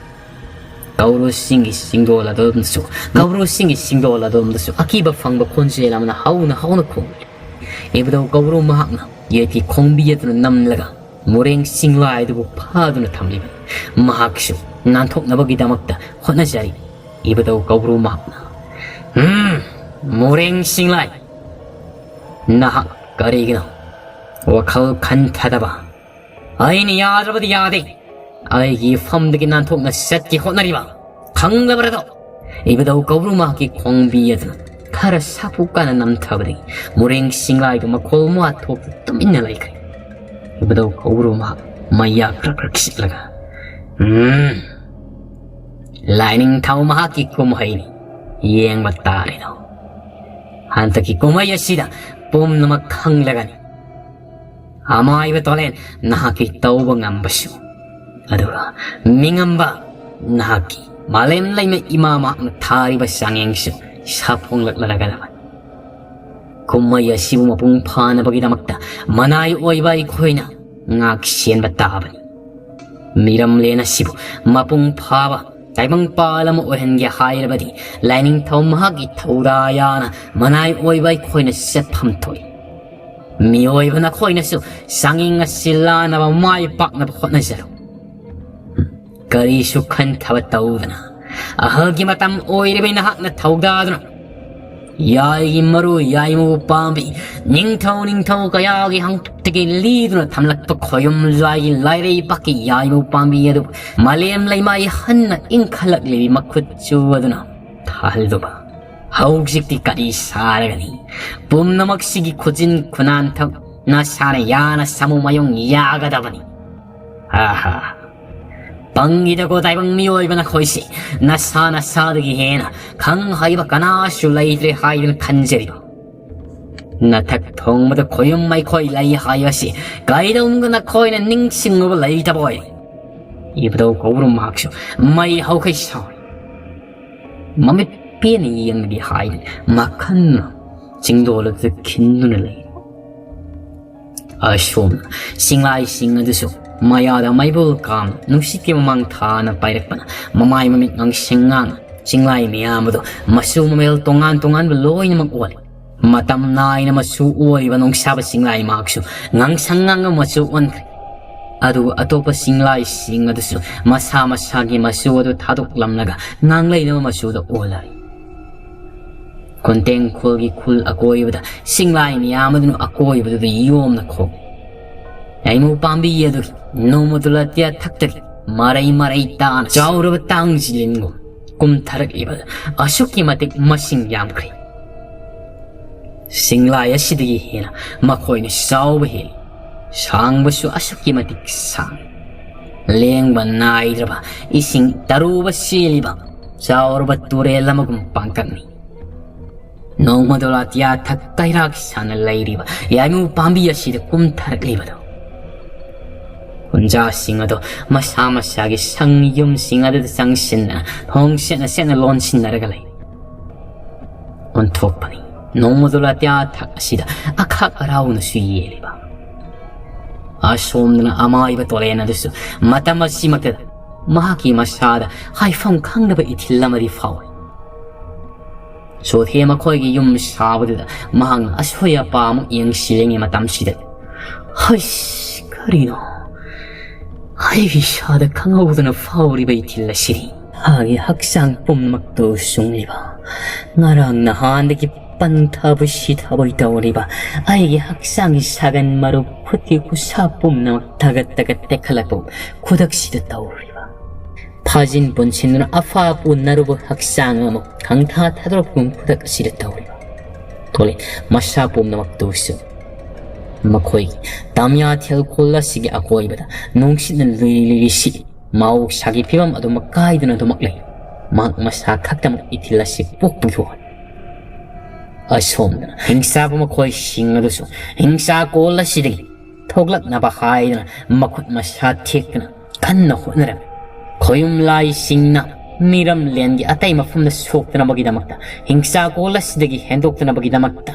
ꯀꯧꯕ꯭ꯔꯨ ꯆꯤꯡꯒꯤ ꯆꯤꯡꯗꯣꯜ ꯑꯗꯣꯝꯗꯁꯨ, ꯀꯧꯕ꯭ꯔꯨ ꯆꯤꯡꯒꯤ ꯆꯤꯡꯗꯣꯜ ꯑꯗꯣꯝꯗꯁꯨ ꯑꯀꯤꯕ ꯐꯪꯕ ꯈꯣꯟꯖꯦꯜ ꯑꯃꯅ ꯍꯧꯅ ꯍꯧꯅ ꯈꯣꯡꯂꯤ꯫ ꯏꯕꯨꯙꯧ ꯀꯧꯕ꯭ꯔꯨ ꯃꯍꯥꯛꯅ ꯌꯦꯠꯀꯤ ꯈꯣꯡꯕꯤ ꯑꯗꯨꯅ ꯅꯝꯂꯒ ꯃꯣꯔꯦꯡ ꯆꯤꯡꯂꯥꯏ ꯑꯗꯨꯕꯨ ꯐꯥꯗꯨꯅ ꯊꯝꯂꯤꯕꯅꯤ꯫ ꯃꯍꯥꯛꯁꯨ ꯅꯥꯟꯊꯣꯛꯅꯕꯒꯤꯗꯃꯛꯇ ꯍꯣꯠꯅꯖꯔꯤ꯫ ꯏꯕꯨꯙꯧ ꯀꯧꯕ꯭ꯔꯨ ꯃꯍꯥꯛꯅ, "ꯎꯝ, ꯃꯣꯔꯦꯡ ꯆꯤꯡꯂꯥꯏ, ꯅꯍꯥꯛ ꯀꯔꯤꯒꯤꯅꯣ ꯋꯥꯈꯜ ꯈꯟꯊꯗꯕ? ꯑꯩꯅ ꯌꯥꯗ꯭ꯔꯕꯗꯤ ꯌꯥꯗꯦ꯫ ꯑꯩꯒꯤ ꯏꯐꯝꯗꯒꯤ ꯅꯥꯟꯊꯣꯛꯅ ꯆꯠꯀꯦ ꯍꯣꯠꯅꯔꯤꯕ ꯈꯪꯗꯕ꯭ꯔꯗꯣ?" ꯏꯕꯨꯙꯧ ꯀꯧꯕ꯭ꯔꯨ ꯃꯍꯥꯛꯀꯤ ꯈꯣꯡꯕꯤ ꯑꯗꯨꯅ ꯈꯔ ꯁꯥꯐꯨ ꯀꯟꯅ ꯅꯝꯊꯕꯗꯒꯤ ꯃꯣꯔꯦꯡ ꯆꯤꯡꯂꯥꯏꯗꯨ ꯃꯈꯣꯜ ꯃꯋꯥ ꯊꯣꯛꯇ ꯇꯨꯃꯤꯟꯅ ꯂꯩꯈ꯭ꯔꯦ꯫ ꯏꯕꯨꯙꯧ ꯀꯧꯕ꯭ꯔꯨ ꯃꯍꯥꯛ ꯃꯌꯥ ꯈ꯭ꯔꯛ ꯈ꯭ꯔꯛ ꯁꯤꯛꯂꯒ, "ꯎꯝ, ꯂꯥꯏꯅꯤꯡꯊꯧ ꯃꯍꯥꯛꯀꯤ ꯀꯨꯝꯍꯩꯅꯤ, ꯌꯦꯡꯕ ꯇꯥꯔꯦꯗꯣ꯫ ꯍꯟꯗꯛꯀꯤ ꯀꯨꯝꯍꯩ ꯑꯁꯤꯗ ꯄꯨꯝꯅꯃꯛ ꯈꯪꯂꯒꯅꯤ꯫ ꯑꯃꯥꯏꯕ ꯇꯣꯂꯦꯟ ꯅꯍꯥꯛꯀꯤ ꯇꯧꯕ ꯉꯝꯕꯁꯨ, ꯑꯗꯨꯒ ꯃꯤꯉꯝꯕ ꯅꯍꯥꯛꯀꯤ ꯃꯥꯂꯦꯝ ꯂꯩꯃ ꯏꯃꯥ ꯃꯍꯥꯛꯅ ꯊꯥꯔꯤꯕ ꯆꯥꯡꯌꯦꯡꯁꯨ ꯁꯥꯐꯣꯡꯂꯛꯂꯒꯗꯕꯅꯤ꯫ ꯀꯨꯝꯍꯩ ꯑꯁꯤꯕꯨ ꯃꯄꯨꯡ ꯐꯥꯅꯕꯒꯤꯗꯃꯛꯇ ꯃꯅꯥꯏ ꯑꯣꯏꯕ ꯑꯩꯈꯣꯏꯅ ꯉꯥꯛ ꯁꯦꯟꯕ ꯇꯥꯕꯅꯤ꯫ ꯃꯤꯔꯝꯂꯦꯟ ꯑꯁꯤꯕꯨ ꯃꯄꯨꯡ ꯐꯥꯕ ꯇꯥꯏꯕꯪꯄꯥꯜ ꯑꯃ ꯑꯣꯏꯍꯟꯒꯦ ꯍꯥꯏꯔꯕꯗꯤ ꯂꯥꯏꯅꯤꯡꯊꯧ ꯃꯍꯥꯛꯀꯤ ꯊꯧꯗꯥ ꯌꯥꯅ ꯃꯅꯥꯏ ꯑꯣꯏꯕ ꯑꯩꯈꯣꯏꯅ ꯆꯠꯐꯝ ꯊꯣꯛꯏ꯫ ꯃꯤꯑꯣꯏꯕ ꯅꯈꯣꯏꯅꯁꯨ ꯆꯥꯡꯌꯦꯡ ꯑꯁꯤ ꯂꯥꯟꯅꯕ ꯃꯥꯏ ꯄꯥꯛꯅꯕ ꯍꯣꯠꯅꯖꯔꯨ꯫ ꯀꯔꯤꯁꯨ ꯈꯟꯊꯕ ꯇꯧꯗꯅ ꯑꯍꯜꯒꯤ ꯃꯇꯝ ꯑꯣꯏꯔꯤꯕ ꯅꯍꯥꯛꯅ ꯊꯧꯗꯥꯗꯨꯅ ꯌꯥꯏꯒꯤ ꯃꯔꯨ ꯌꯥꯏꯃꯨ ꯄꯥꯝꯕꯤ, ꯅꯤꯡꯊꯧ ꯅꯤꯡꯊꯧ ꯀꯌꯥꯒꯤ ꯍꯪꯇꯨꯛꯇꯒꯤ ꯂꯤꯗꯨꯅ ꯊꯝꯂꯛꯄ ꯈꯣꯌꯨꯝ ꯂꯥꯏꯒꯤ ꯂꯥꯏꯔꯩꯕꯥꯛꯀꯤ ꯌꯥꯏꯃꯨ ꯄꯥꯝꯕꯤ ꯑꯗꯨ ꯃꯥꯂꯦꯝ ꯂꯩꯃꯥꯏ ꯍꯟꯅ ꯏꯪꯈꯠꯂꯛꯂꯤꯕꯤ ꯃꯈꯨꯠꯁꯨ ꯑꯗꯨꯅ ꯊꯥꯍꯜꯂꯨꯕ꯫ ꯍꯧꯖꯤꯛꯇꯤ ꯀꯔꯤ ꯁꯥꯔꯒꯅꯤ? ꯄꯨꯝꯅꯃꯛꯁꯤꯒꯤ ꯈꯨꯖꯤꯟ ꯈꯨꯅꯥꯟꯊꯛ ꯅꯁꯥꯅ ꯌꯥꯅ ꯁꯥꯃꯨ ꯃꯌꯨꯡ ꯌꯥꯒꯗꯕꯅꯤ꯫ ꯑꯍꯥ꯫ ꯄꯪꯉꯤꯗꯀꯣ ꯇꯥꯏꯕꯪ ꯃꯤꯑꯣꯏꯕ ꯅꯈꯣꯏꯁꯤ꯫ ꯅꯁꯥ ꯅꯁꯥꯗꯒꯤ ꯍꯦꯟꯅ ꯈꯪ ꯍꯩꯕ ꯀꯅꯥꯁꯨ ꯂꯩꯇ꯭ꯔꯦ ꯍꯥꯏꯗꯨꯅ ꯈꯟꯖꯔꯤꯕ꯫ ꯅꯊꯛ ꯊꯣꯡꯕꯗ ꯈꯣꯌꯨꯝ ꯃꯩꯈꯣꯏ ꯂꯩ ꯍꯥꯏꯕꯁꯤ ꯀꯩꯗꯧꯅꯨꯡꯗ ꯅꯈꯣꯏꯅ ꯅꯤꯡꯁꯤꯡꯂꯨꯕ ꯂꯩꯇꯕ ꯑꯣꯏ꯫ ꯏꯕꯨꯙꯧ ꯀꯧꯕ꯭ꯔꯨ ꯃꯍꯥꯛꯁꯨ ꯃꯩ ꯍꯧꯈꯩ ꯁꯥꯎꯔꯤ꯫ ꯃꯃꯤꯠ ꯄꯦꯟꯅ ꯌꯦꯡꯂꯒꯦ ꯍꯥꯏꯗꯨꯅ ꯃꯈꯟꯅ ꯆꯤꯡꯗꯣꯜ ꯑꯗꯨꯗ ꯈꯤꯟꯗꯨꯅ ꯂꯩ꯫ ꯑꯁꯣꯝꯅ ꯆꯤꯡꯂꯥꯏꯁꯤꯡ ꯑꯗꯨꯁꯨ ꯃꯌꯥꯗ ꯃꯩꯕꯨꯜ ꯀꯥꯝꯅ ꯅꯨꯡꯁꯤꯠꯀꯤ ꯃꯃꯥꯡ ꯊꯥꯅ ꯄꯥꯏꯔꯛꯄꯅ ꯃꯃꯥꯏ ꯃꯃꯤꯠ ꯉꯥꯡꯁꯪ ꯉꯥꯡꯅ ꯆꯤꯡꯂꯥꯏ ꯃꯌꯥꯝ ꯑꯗꯨ ꯃꯆꯨ ꯃꯃꯦꯜ ꯇꯣꯉꯥꯟ ꯇꯣꯉꯥꯟꯕ ꯂꯣꯏꯅꯃꯛ ꯑꯣꯜꯂꯤ꯫ ꯃꯇꯝ ꯅꯥꯏꯅ ꯃꯆꯨ ꯑꯣꯏꯔꯤꯕ ꯅꯨꯡꯁꯥꯕ ꯆꯤꯡꯂꯥꯏ ꯃꯍꯥꯛꯁꯨ ꯉꯥꯡꯁꯪ ꯉꯥꯡꯕ ꯃꯆꯨ ꯑꯣꯟꯈ꯭ꯔꯦ꯫ ꯑꯗꯨꯒ ꯑꯇꯣꯞꯄ ꯆꯤꯡꯂꯥꯏꯁꯤꯡ ꯑꯗꯨꯁꯨ ꯃꯁꯥ ꯃꯁꯥꯒꯤ ꯃꯆꯨ ꯑꯗꯨ ꯊꯥꯗꯣꯛꯂꯝꯂꯒ ꯉꯥꯡꯂꯩꯅꯕ ꯃꯆꯨꯗ ꯑꯣꯜꯂꯔꯤ꯫ ꯀꯣꯟꯇꯦꯡꯈꯣꯜꯒꯤ ꯈꯨꯜ ꯑꯀꯣꯏꯕꯗ ꯆꯤꯡꯂꯥꯏ ꯃꯌꯥꯝ ꯑꯗꯨꯅ ꯑꯀꯣꯏꯕꯗꯨꯗ ꯌꯣꯝꯅ ꯈꯣꯡꯏ꯫ ꯌꯥꯏꯃꯨ ꯄꯥꯝꯕꯤ ꯑꯗꯨꯒꯤ ꯅꯣꯡꯃꯗꯨꯂꯥ ꯇꯤꯌꯥ ꯊꯛꯇꯒꯤ ꯃꯔꯩ ꯃꯔꯩ ꯇꯥꯅ ꯆꯥꯎꯔꯕ ꯇꯥꯡ ꯖꯤꯂꯤꯟꯒꯨꯝ ꯀꯨꯝꯊꯔꯛꯂꯤꯕ ꯑꯁꯨꯛꯀꯤ ꯃꯇꯤꯛ ꯃꯁꯤꯡ ꯌꯥꯝꯈ꯭ꯔꯦ꯫ ꯆꯤꯡꯂꯥꯏ ꯑꯁꯤꯗꯒꯤ ꯍꯦꯟꯅ ꯃꯈꯣꯏꯅ ꯆꯥꯎꯕ ꯍꯦꯜꯂꯤ꯫ ꯁꯥꯡꯕꯁꯨ ꯑꯁꯨꯛꯀꯤ ꯃꯇꯤꯛ ꯁꯥꯡꯏ꯫ ꯂꯦꯡꯕ ꯅꯥꯏꯗ꯭ꯔꯕ ꯏꯁꯤꯡ ꯇꯔꯨꯕ ꯆꯦꯜꯂꯤꯕ ꯆꯥꯎꯔꯕ ꯇꯨꯔꯦꯜ ꯑꯃꯒꯨꯝ ꯄꯥꯡꯇꯛꯅꯤ꯫ ꯅꯣꯡꯃꯗꯣ ꯂꯥꯇꯤꯌꯥ ꯊꯛ ꯀꯩꯔꯥꯛ ꯁꯥꯅ ꯂꯩꯔꯤꯕ ꯌꯥꯏꯃꯨ ꯄꯥꯝꯕꯤ ꯑꯁꯤꯗ ꯀꯨꯝꯊꯔꯛꯂꯤꯕꯗꯣ꯫ ꯀꯨꯟꯖꯥꯁꯤꯡ ꯑꯗꯣ ꯃꯁꯥ ꯃꯁꯥꯒꯤ ꯁꯪ ꯌꯨꯝꯁꯤꯡ ꯑꯗꯨꯗ ꯆꯪꯁꯤꯟꯅ ꯊꯣꯡ ꯁꯦꯠꯅ ꯁꯦꯠꯅ ꯂꯣꯟꯁꯤꯟꯅꯔꯒ ꯂꯩ꯫ ꯑꯣꯟꯊꯣꯛꯄꯅꯤ꯫ ꯅꯣꯡꯃꯗꯣ ꯂꯥꯇꯤꯌꯥ ꯊꯛ ꯑꯁꯤꯗ ꯑꯈꯥꯛ ꯑꯔꯥꯎꯅꯁꯨ ꯌꯦꯜꯂꯤꯕ꯫ ꯑꯁꯣꯝꯗꯅ ꯑꯃꯥꯏꯕ ꯇꯣꯂꯦꯟ ꯑꯗꯨꯁꯨ ꯃꯇꯝ ꯑꯁꯤꯃꯛꯇꯗ ꯃꯍꯥꯛꯀꯤ ꯃꯁꯥꯗ ꯍꯥꯏꯐꯝ ꯈꯪꯗꯕ ꯏꯊꯤꯜ ꯑꯃꯗꯤ ꯐꯥꯎꯏ꯫ ꯁꯣꯊꯦ ꯃꯈꯣꯏꯒꯤ ꯌꯨꯝ ꯁꯥꯕꯗꯨꯗ ꯃꯍꯥꯛꯅ ꯑꯁꯣꯏ ꯑꯄꯥ ꯑꯃꯨꯛ ꯌꯦꯡꯁꯤꯜꯂꯤꯉꯩ ꯃꯇꯝꯁꯤꯗ, "ꯍꯩꯁ, ꯀꯔꯤꯅꯣ? ꯑꯩꯒꯤ ꯏꯁꯥꯗ ꯈꯪꯍꯧꯗꯅ ꯐꯥꯎꯔꯤꯕ ꯏꯊꯤꯜ ꯑꯁꯤꯗꯤ ꯃꯥꯒꯤ ꯍꯛꯆꯥꯡ ꯄꯨꯝꯅꯃꯛꯇꯨ ꯁꯨꯡꯂꯤꯕ ꯉꯔꯥꯡ ꯅꯍꯥꯟꯗꯒꯤ ꯄꯟꯊꯕꯣꯏ ꯁꯤꯊꯕꯣꯏ ꯇꯧꯔꯤꯕ ꯑꯩꯒꯤ ꯍꯛꯆꯥꯡꯒꯤ ꯁꯥꯒꯟ ꯃꯔꯨ, ꯈꯨꯠꯀꯤ ꯈꯨꯠꯁꯥ ꯄꯨꯝꯅꯃꯛ ꯊꯒꯠ ꯇꯒꯠ ꯇꯦꯛꯈꯠꯂꯛꯄ ꯈꯨꯗꯛꯁꯤꯗ ꯇꯧꯔꯤꯕ꯫ ꯐꯥꯖꯤꯟ ꯄꯨꯟꯁꯤꯟꯗꯨꯅ ꯑꯐꯥ ꯄꯨꯟꯅꯔꯨꯕ ꯍꯛꯆꯥꯡ ꯑꯃ ꯈꯪꯊꯥ ꯊꯥꯗꯣꯔꯛꯄꯒꯨꯝ ꯈꯨꯗꯛ ꯑꯁꯤꯗ ꯇꯧꯔꯤꯕ꯫ ꯊꯣꯛꯂꯦ ꯃꯁꯥ ꯄꯨꯝꯅꯃꯛꯇꯨꯁꯨ꯫ ꯃꯈꯣꯏꯒꯤ ꯇꯥꯃꯤꯌꯥꯊꯦꯜ ꯈꯨꯜ ꯑꯁꯤꯒꯤ ꯑꯀꯣꯏꯕꯗ ꯅꯨꯡꯁꯤꯠꯅ ꯂꯨꯏ ꯂꯨꯏ ꯁꯤꯠꯂꯤ꯫ ꯃꯍꯧꯁꯥꯒꯤ ꯐꯤꯕꯝ ꯑꯗꯨꯃꯛ ꯀꯥꯏꯗꯅ ꯑꯗꯨꯃꯛ ꯂꯩ꯫ ꯃꯍꯥꯛ ꯃꯁꯥ ꯈꯛꯇꯃꯛ ꯏꯊꯤꯜ ꯑꯁꯤ ꯄꯣꯛꯄꯒꯤ ꯋꯥꯅꯤ꯫ ꯑꯁꯣꯝꯗꯅ ꯍꯤꯡꯆꯥꯕ ꯃꯈꯣꯏꯁꯤꯡ ꯑꯗꯨꯁꯨ ꯍꯤꯡꯆꯥ ꯀꯣꯜ ꯑꯁꯤꯗꯒꯤ ꯊꯣꯛꯂꯛꯅꯕ ꯍꯥꯏꯗꯅ ꯃꯈꯨꯠ ꯃꯁꯥ ꯊꯦꯛꯇꯅ ꯀꯟꯅ ꯍꯣꯠꯅꯔꯝꯃꯤ꯫ ꯈꯣꯌꯨꯝ ꯂꯥꯏꯁꯤꯡꯅ ꯃꯤꯔꯝꯂꯦꯟꯒꯤ ꯑꯇꯩ ꯃꯐꯝꯗ ꯁꯣꯛꯇꯅꯕꯒꯤꯗꯃꯛꯇ, ꯍꯤꯡꯆꯥ ꯀꯣꯜ ꯑꯁꯤꯗꯒꯤ ꯍꯦꯟꯗꯣꯛꯇꯅꯕꯒꯤꯗꯃꯛꯇ,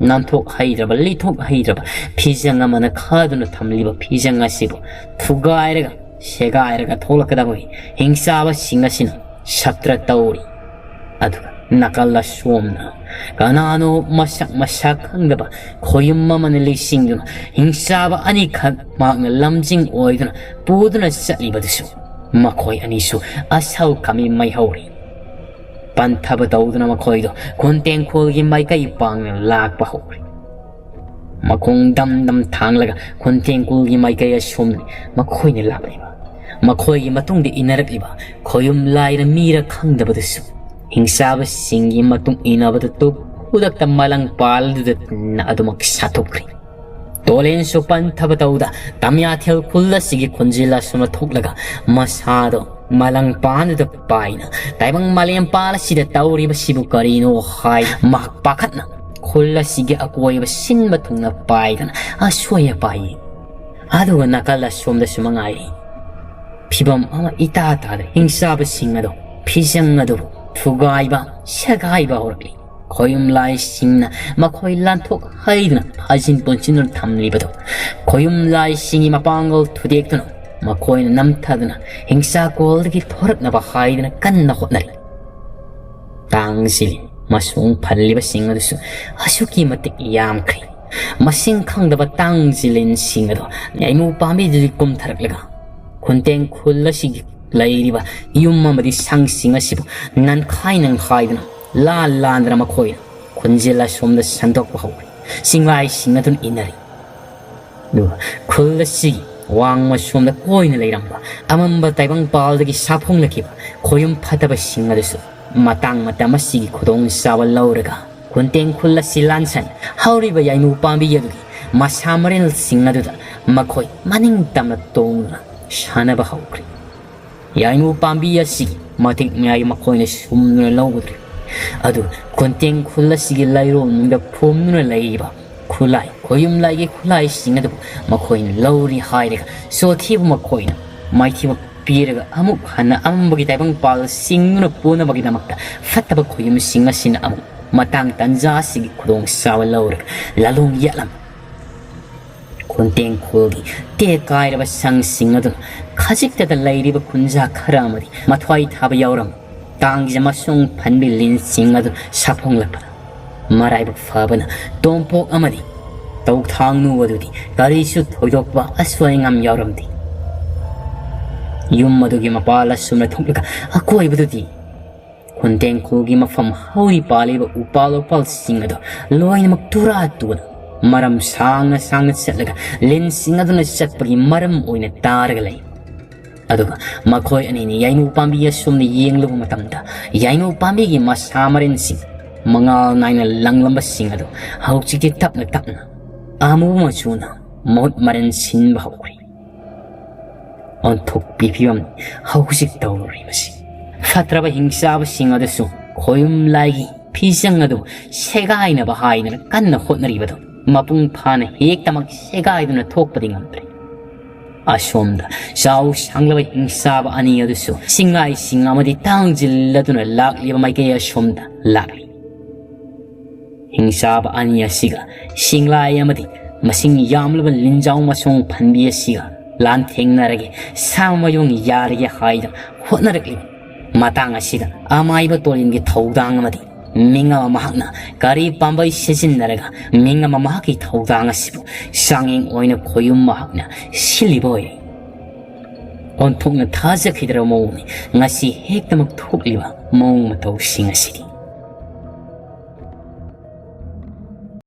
ꯅꯥꯟꯊꯣꯛ ꯍꯩꯗ꯭ꯔꯕ, ꯂꯤꯊꯣꯛ ꯍꯩꯗ꯭ꯔꯕ ꯐꯤꯖꯪ ꯑꯃꯅ ꯈꯥꯗꯨꯅ ꯊꯝꯂꯤꯕ ꯐꯤꯖꯪ ꯑꯁꯤꯕꯨ ꯊꯨꯒꯥꯏꯔꯒ ꯁꯦꯒꯥꯏꯔꯒ ꯊꯣꯛꯂꯛꯀꯗꯕꯒꯤ ꯍꯤꯡꯆꯥꯕꯁꯤꯡ ꯑꯁꯤꯅ ꯁꯇ꯭ꯔ ꯇꯧꯔꯤ꯫ ꯑꯗꯨꯒ ꯅꯥꯀꯜ ꯑꯁꯣꯝꯅ ꯀꯅꯥꯅꯣ ꯃꯁꯛ ꯃꯁꯥ ꯈꯪꯗꯕ ꯈꯣꯌꯨꯝ ꯑꯃꯅ ꯂꯩꯁꯤꯡꯗꯨꯅ ꯍꯤꯡꯆꯥꯕ ꯑꯅꯤꯈꯛ ꯃꯍꯥꯛꯅ ꯂꯝꯖꯤꯡ ꯑꯣꯏꯗꯨꯅ ꯄꯨꯗꯨꯅ ꯆꯠꯂꯤꯕꯗꯨꯁꯨ ꯃꯈꯣꯏ ꯑꯅꯤꯁꯨ ꯑꯁꯧ ꯀꯃꯤ ꯃꯩꯍꯧꯔꯤ꯫ ꯄꯟꯊꯕ ꯇꯧꯗꯨꯅ ꯃꯈꯣꯏꯗꯣ ꯈꯨꯟꯇꯦꯡꯈꯣꯜꯒꯤ ꯃꯥꯏꯀꯩ ꯄꯥꯡꯅ ꯂꯥꯛꯄ ꯍꯧꯔꯦ꯫ ꯃꯈꯣꯡ ꯗꯝ ꯗꯝ ꯊꯥꯡꯂꯒ ꯈꯨꯟꯇꯦꯡꯈꯣꯜꯒꯤ ꯃꯥꯏꯀꯩ ꯑꯁꯣꯝꯅꯤ ꯃꯈꯣꯏꯅ ꯂꯥꯛꯂꯤꯕ꯫ ꯃꯈꯣꯏꯒꯤ ꯃꯇꯨꯡꯗ ꯏꯟꯅꯔꯛꯂꯤꯕ ꯈꯣꯌꯨꯝ ꯂꯥꯏꯔ ꯃꯤꯔ ꯈꯪꯗꯕꯗꯨꯁꯨ ꯍꯤꯡꯆꯥꯕꯁꯤꯡꯒꯤ ꯃꯇꯨꯡ ꯏꯟꯅꯕꯗ ꯇꯨꯞ ꯈꯨꯗꯛꯇ ꯃꯂꯪ ꯄꯥꯜꯗꯨꯗ ꯑꯗꯨꯃꯛ ꯁꯥꯊꯣꯛꯈ꯭ꯔꯦ꯫ ꯇꯣꯂꯦꯟꯁꯨ ꯄꯟꯊꯕ ꯇꯧꯗ ꯇꯥꯃꯤꯌꯥꯊꯦꯜ ꯈꯨꯜ ꯑꯁꯤꯒꯤ ꯈꯣꯟꯖꯦꯜ ꯑꯁꯨꯝꯅ ꯊꯣꯛꯂꯒ ꯃꯁꯥꯗꯣ ꯃꯂꯪ ꯄꯥꯟꯗꯨꯗ ꯄꯥꯏꯅ ꯇꯥꯏꯕꯪ ꯃꯥꯂꯦꯝ ꯄꯥꯜ ꯑꯁꯤꯗ ꯇꯧꯔꯤꯕꯁꯤꯕꯨ ꯀꯔꯤꯅꯣ ꯍꯥꯏ ꯃꯍꯥꯛ ꯄꯥꯈꯠꯅ ꯈꯨꯜ ꯑꯁꯤꯒꯤ ꯑꯀꯣꯏꯕ ꯁꯤꯟꯕ ꯊꯨꯡꯅ ꯄꯥꯏꯗꯅ ꯑꯁꯣꯏ ꯑꯄꯥꯏ ꯌꯦꯡ꯫ ꯑꯗꯨꯒ ꯅꯥꯀꯜ ꯑꯁꯣꯝꯗꯁꯨ ꯃꯉꯥꯏꯔꯤ꯫ ꯐꯤꯕꯝ ꯑꯃ ꯏꯇꯥ ꯇꯥꯗ ꯍꯤꯡꯆꯥꯕꯁꯤꯡ ꯑꯗꯣ ꯐꯤꯖꯪ ꯑꯗꯨꯕꯨ ꯊꯨꯒꯥꯏꯕ, ꯁꯦꯒꯥꯏꯕ ꯍꯧꯔꯛꯂꯤ꯫ ꯈꯣꯌꯨꯝ ꯂꯥꯏꯁꯤꯡꯅ ꯃꯈꯣꯏ ꯂꯥꯟꯊꯣꯛ ꯍꯩꯗꯨꯅ ꯐꯥꯖꯤꯟ ꯄꯨꯟꯁꯤꯟꯗꯨꯅ ꯊꯝꯂꯤꯕꯗꯣ ꯈꯣꯌꯨꯝ ꯂꯥꯏꯁꯤꯡꯒꯤ ꯃꯄꯥꯡꯒꯜ ꯊꯨꯗꯦꯛꯇꯨꯅ ꯃꯈꯣꯏꯅ ꯅꯝꯊꯗꯨꯅ ꯍꯤꯡꯆꯥꯀꯣꯜꯗꯒꯤ ꯊꯣꯔꯛꯅꯕ ꯍꯥꯏꯗꯨꯅ ꯀꯟꯅ ꯍꯣꯠꯅꯔꯤ꯫ ꯇꯥꯡ ꯁꯤꯜꯂꯤ꯫ ꯃꯁꯨꯡ ꯐꯜꯂꯤꯕꯁꯤꯡ ꯑꯗꯨꯁꯨ ꯑꯁꯨꯛꯀꯤ ꯃꯇꯤꯛ ꯌꯥꯝꯈ꯭ꯔꯦ꯫ ꯃꯁꯤꯡ ꯈꯪꯗꯕ ꯇꯥꯡ ꯖꯤꯂꯤꯟꯁꯤꯡ ꯑꯗꯣ ꯂꯩꯃꯨ ꯄꯥꯝꯕꯤꯗꯨꯗꯒꯤ ꯀꯨꯝꯊꯔꯛꯂꯒ ꯈꯨꯟꯇꯦꯡ ꯈꯨꯜ ꯑꯁꯤꯒꯤ ꯂꯩꯔꯤꯕ ꯌꯨꯝ ꯑꯃꯗꯤ ꯁꯪꯁꯤꯡ ꯑꯁꯤꯕꯨ ꯅꯟꯈꯥꯏ ꯅꯟꯈꯥꯏꯗꯨꯅ ꯂꯥꯟ ꯂꯥꯟꯗꯅ ꯃꯈꯣꯏꯅ ꯈꯨꯟꯖꯦꯜ ꯑꯁꯣꯝꯗ ꯁꯟꯗꯣꯛꯄ ꯍꯧꯔꯦ꯫ ꯆꯤꯡꯂꯥꯏꯁꯤꯡ ꯑꯗꯨꯅ ꯏꯟꯅꯔꯤ꯫ ꯑꯗꯨꯒ ꯈꯨꯜ ꯑꯁꯤꯒꯤ ꯋꯥꯡꯃ ꯁꯣꯝꯗ ꯀꯣꯏꯅ ꯂꯩꯔꯝꯕ ꯑꯃꯝꯕ ꯇꯥꯏꯕꯪꯄꯥꯜꯗꯒꯤ ꯁꯥꯐꯣꯡꯂꯛꯈꯤꯕ ꯈꯣꯌꯨꯝ ꯐꯠꯇꯕꯁꯤꯡ ꯑꯗꯨꯁꯨ ꯃꯇꯥꯡ ꯃꯇꯝ ꯑꯁꯤꯒꯤ ꯈꯨꯗꯣꯡꯆꯥꯕ ꯂꯧꯔꯒ ꯈꯨꯟꯇꯦꯡ ꯈꯨꯜ ꯑꯁꯤ ꯂꯥꯟꯁꯟ ꯍꯧꯔꯤꯕ ꯌꯥꯏꯃꯨ ꯄꯥꯝꯕꯤ ꯑꯗꯨꯒꯤ ꯃꯁꯥ ꯃꯔꯦꯜꯁꯤꯡ ꯑꯗꯨꯗ ꯃꯈꯣꯏ ꯃꯅꯤꯡ ꯇꯝꯅ ꯇꯣꯡꯗꯨꯅ ꯁꯥꯟꯅꯕ ꯍꯧꯈ꯭ꯔꯦ꯫ ꯌꯥꯏꯃꯨ ꯄꯥꯝꯕꯤ ꯑꯁꯤꯒꯤ ꯃꯇꯤꯛ ꯃꯌꯥꯏ ꯃꯈꯣꯏꯅ ꯁꯨꯝꯗꯨꯅ ꯂꯧꯒꯗ꯭ꯔꯤ꯫ ꯑꯗꯨ ꯈꯨꯟꯇꯦꯡ ꯈꯨꯜ ꯑꯁꯤꯒꯤ ꯂꯩꯔꯣꯜ ꯃꯅꯨꯡꯗ ꯐꯨꯝꯗꯨꯅ ꯂꯩꯔꯤꯕ ꯈꯨꯠꯂꯥꯏ, ꯈꯣꯌꯨꯝ ꯂꯥꯏꯒꯤ ꯈꯨꯠꯂꯥꯏꯁꯤꯡ ꯑꯗꯨꯕꯨ ꯃꯈꯣꯏꯅ ꯂꯧꯔꯤ ꯍꯥꯏꯔꯒ ꯆꯣꯊꯤꯕ ꯃꯈꯣꯏꯅ ꯃꯥꯏꯊꯤꯕ ꯄꯤꯔꯒ ꯑꯃꯨꯛ ꯍꯟꯅ ꯑꯃꯝꯕꯒꯤ ꯇꯥꯏꯕꯪꯄꯥꯜ ꯁꯤꯡꯗꯨꯅ ꯄꯨꯅꯕꯒꯤꯗꯃꯛꯇ ꯐꯠꯇꯕ ꯈꯣꯌꯨꯝꯁꯤꯡ ꯑꯁꯤꯅ ꯑꯃꯨꯛ ꯃꯇꯥꯡ ꯇꯟꯖꯥ ꯑꯁꯤꯒꯤ ꯈꯨꯗꯣꯡꯆꯥꯕ ꯂꯧꯔꯒ ꯂꯥꯂꯣꯡ ꯌꯦꯠꯂꯝꯃꯤ꯫ ꯈꯨꯟꯇꯦꯡ ꯈꯨꯜꯒꯤ ꯇꯦꯛ ꯀꯥꯏꯔꯕ ꯁꯪꯁꯤꯡ ꯑꯗꯨꯅ ꯈꯖꯤꯛꯇꯗ ꯂꯩꯔꯤꯕ ꯈꯨꯟꯖꯥ ꯈꯔ ꯑꯃꯗꯤ ꯃꯊ꯭ꯋꯥꯏ ꯊꯥꯕ ꯌꯥꯎꯔꯝꯃꯤ꯫ ꯇꯥꯡꯖ ꯃꯁꯣꯡ ꯐꯟꯕꯤ ꯂꯤꯟꯁꯤꯡ ꯑꯗꯨ ꯁꯥꯐꯣꯡꯂꯛꯄꯗ ꯃꯔꯥꯏꯕꯛ ꯐꯕꯅ ꯇꯣꯝꯄꯣꯛ ꯑꯃꯗꯤ ꯇꯧꯊꯥꯡꯅꯨ ꯑꯗꯨꯗꯤ ꯀꯔꯤꯁꯨ ꯊꯣꯏꯗꯣꯛꯄ ꯑꯁꯣꯏ ꯑꯉꯥꯝ ꯌꯥꯎꯔꯝꯗꯦ꯫ ꯌꯨꯝ ꯑꯗꯨꯒꯤ ꯃꯄꯥꯜ ꯑꯁꯨꯝꯅ ꯊꯣꯛꯂꯒ ꯑꯀꯣꯏꯕꯗꯨꯗꯤ ꯈꯨꯟꯇꯦꯡ ꯈꯨꯜꯒꯤ ꯃꯐꯝ ꯍꯧꯔꯤ ꯄꯥꯜꯂꯤꯕ ꯎꯄꯥꯜ ꯋꯥꯄꯥꯜꯁꯤꯡ ꯑꯗꯨ ꯂꯣꯏꯅꯃꯛ ꯇꯨꯔꯥ ꯇꯨꯅ ꯃꯔꯝ ꯁꯥꯡꯅ ꯁꯥꯡꯅ ꯆꯠꯂꯒ ꯂꯤꯟꯁꯤꯡ ꯑꯗꯨꯅ ꯆꯠꯄꯒꯤ ꯃꯔꯝ ꯑꯣꯏꯅ ꯇꯥꯔꯒ ꯂꯩ꯫ ꯑꯗꯨꯒ ꯃꯈꯣꯏ ꯑꯅꯤꯅ ꯌꯥꯏꯃꯨ ꯄꯥꯝꯕꯤ ꯑꯁꯣꯝꯗ ꯌꯦꯡꯂꯨꯕ ꯃꯇꯝꯗ ꯌꯥꯏꯃꯨ ꯄꯥꯝꯕꯤꯒꯤ ꯃꯁꯥ ꯃꯔꯦꯟꯁꯤꯡ ꯃꯉꯥꯜ ꯅꯥꯏꯅ ꯂꯪꯂꯝꯕꯁꯤꯡ ꯑꯗꯨ ꯍꯧꯖꯤꯛꯇꯤ ꯇꯞꯅ ꯇꯞꯅ ꯑꯃꯨꯕ ꯃꯆꯨꯅ ꯃꯍꯨꯠ ꯃꯔꯦꯟ ꯁꯤꯟꯕ ꯍꯧꯈ꯭ꯔꯦ꯫ ꯑꯣꯟꯊꯣꯛꯄꯤ ꯐꯤꯕꯝꯅꯤ ꯍꯧꯖꯤꯛ ꯇꯧꯔꯤꯕꯁꯤ꯫ ꯐꯠꯇ꯭ꯔꯕ ꯍꯤꯡꯆꯥꯕꯁꯤꯡ ꯑꯗꯨꯁꯨ ꯈꯣꯌꯨꯝ ꯂꯥꯏꯒꯤ ꯐꯤꯖꯪ ꯑꯗꯨ ꯁꯦꯒꯥꯏꯅꯕ ꯍꯥꯏꯗꯅ ꯀꯟꯅ ꯍꯣꯠꯅꯔꯤꯕꯗꯨ ꯃꯄꯨꯡ ꯐꯥꯅ ꯍꯦꯛꯇꯃꯛ ꯁꯦꯒꯥꯏꯗꯨꯅ ꯊꯣꯛꯄꯗꯤ ꯉꯝꯗ꯭ꯔꯦ꯫ ꯑꯁꯣꯝꯗ ꯆꯥꯎ ꯁꯥꯡꯂꯕ ꯍꯤꯡꯆꯥꯕ ꯑꯅꯤ ꯑꯗꯨꯁꯨ ꯆꯤꯡꯂꯥꯏꯁꯤꯡ ꯑꯃꯗꯤ ꯇꯥꯡꯖꯤꯜꯂꯗꯨꯅ ꯂꯥꯛꯂꯤꯕ ꯃꯥꯏꯀꯩ ꯑꯁꯣꯝꯗ ꯂꯥꯛꯂꯤ꯫ ꯍꯤꯡꯆꯥꯕ ꯑꯅꯤ ꯑꯁꯤꯒ ꯆꯤꯡꯂꯥꯏ ꯑꯃꯗꯤ ꯃꯁꯤꯡ ꯌꯥꯝꯂꯕ ꯂꯤꯟꯖꯥꯎ ꯃꯁꯣꯡ ꯐꯟꯕꯤ ꯑꯁꯤꯒ ꯂꯥꯟꯊꯦꯡꯅꯔꯒꯦ ꯁꯥ ꯃꯌꯣꯡ ꯌꯥꯔꯒꯦ ꯍꯥꯏꯗꯨꯅ ꯍꯣꯠꯅꯔꯛꯂꯤꯕ ꯃꯇꯥꯡ ꯑꯁꯤꯗ ꯑꯃꯥꯏꯕ ꯇꯣꯔꯤꯟꯒꯤ ꯊꯧꯗꯥꯡ ꯑꯃꯗꯤ ꯃꯤꯉꯝ ꯑꯃ ꯃꯍꯥꯛꯅ ꯀꯔꯤ ꯄꯥꯝꯕꯩ ꯁꯤꯖꯤꯟꯅꯔꯒ ꯃꯤꯉꯝ ꯑꯃ ꯃꯍꯥꯛꯀꯤ ꯊꯧꯗꯥꯡ ꯑꯁꯤꯕꯨ ꯆꯥꯡꯌꯦꯡ ꯑꯣꯏꯅ ꯈꯣꯌꯨꯝ ꯃꯍꯥꯛꯅ ꯁꯤꯜꯂꯤꯕ ꯑꯣꯏꯔꯦ꯫ ꯑꯣꯟꯊꯣꯛꯅ ꯊꯥꯖꯈꯤꯗ꯭ꯔꯕ ꯃꯑꯣꯡꯅꯤ ꯉꯁꯤ ꯍꯦꯛꯇꯃꯛ ꯊꯣꯛꯂꯤꯕ ꯃꯑꯣꯡ ꯃꯇꯧꯁꯤꯡ ꯑꯁꯤꯗꯤ꯫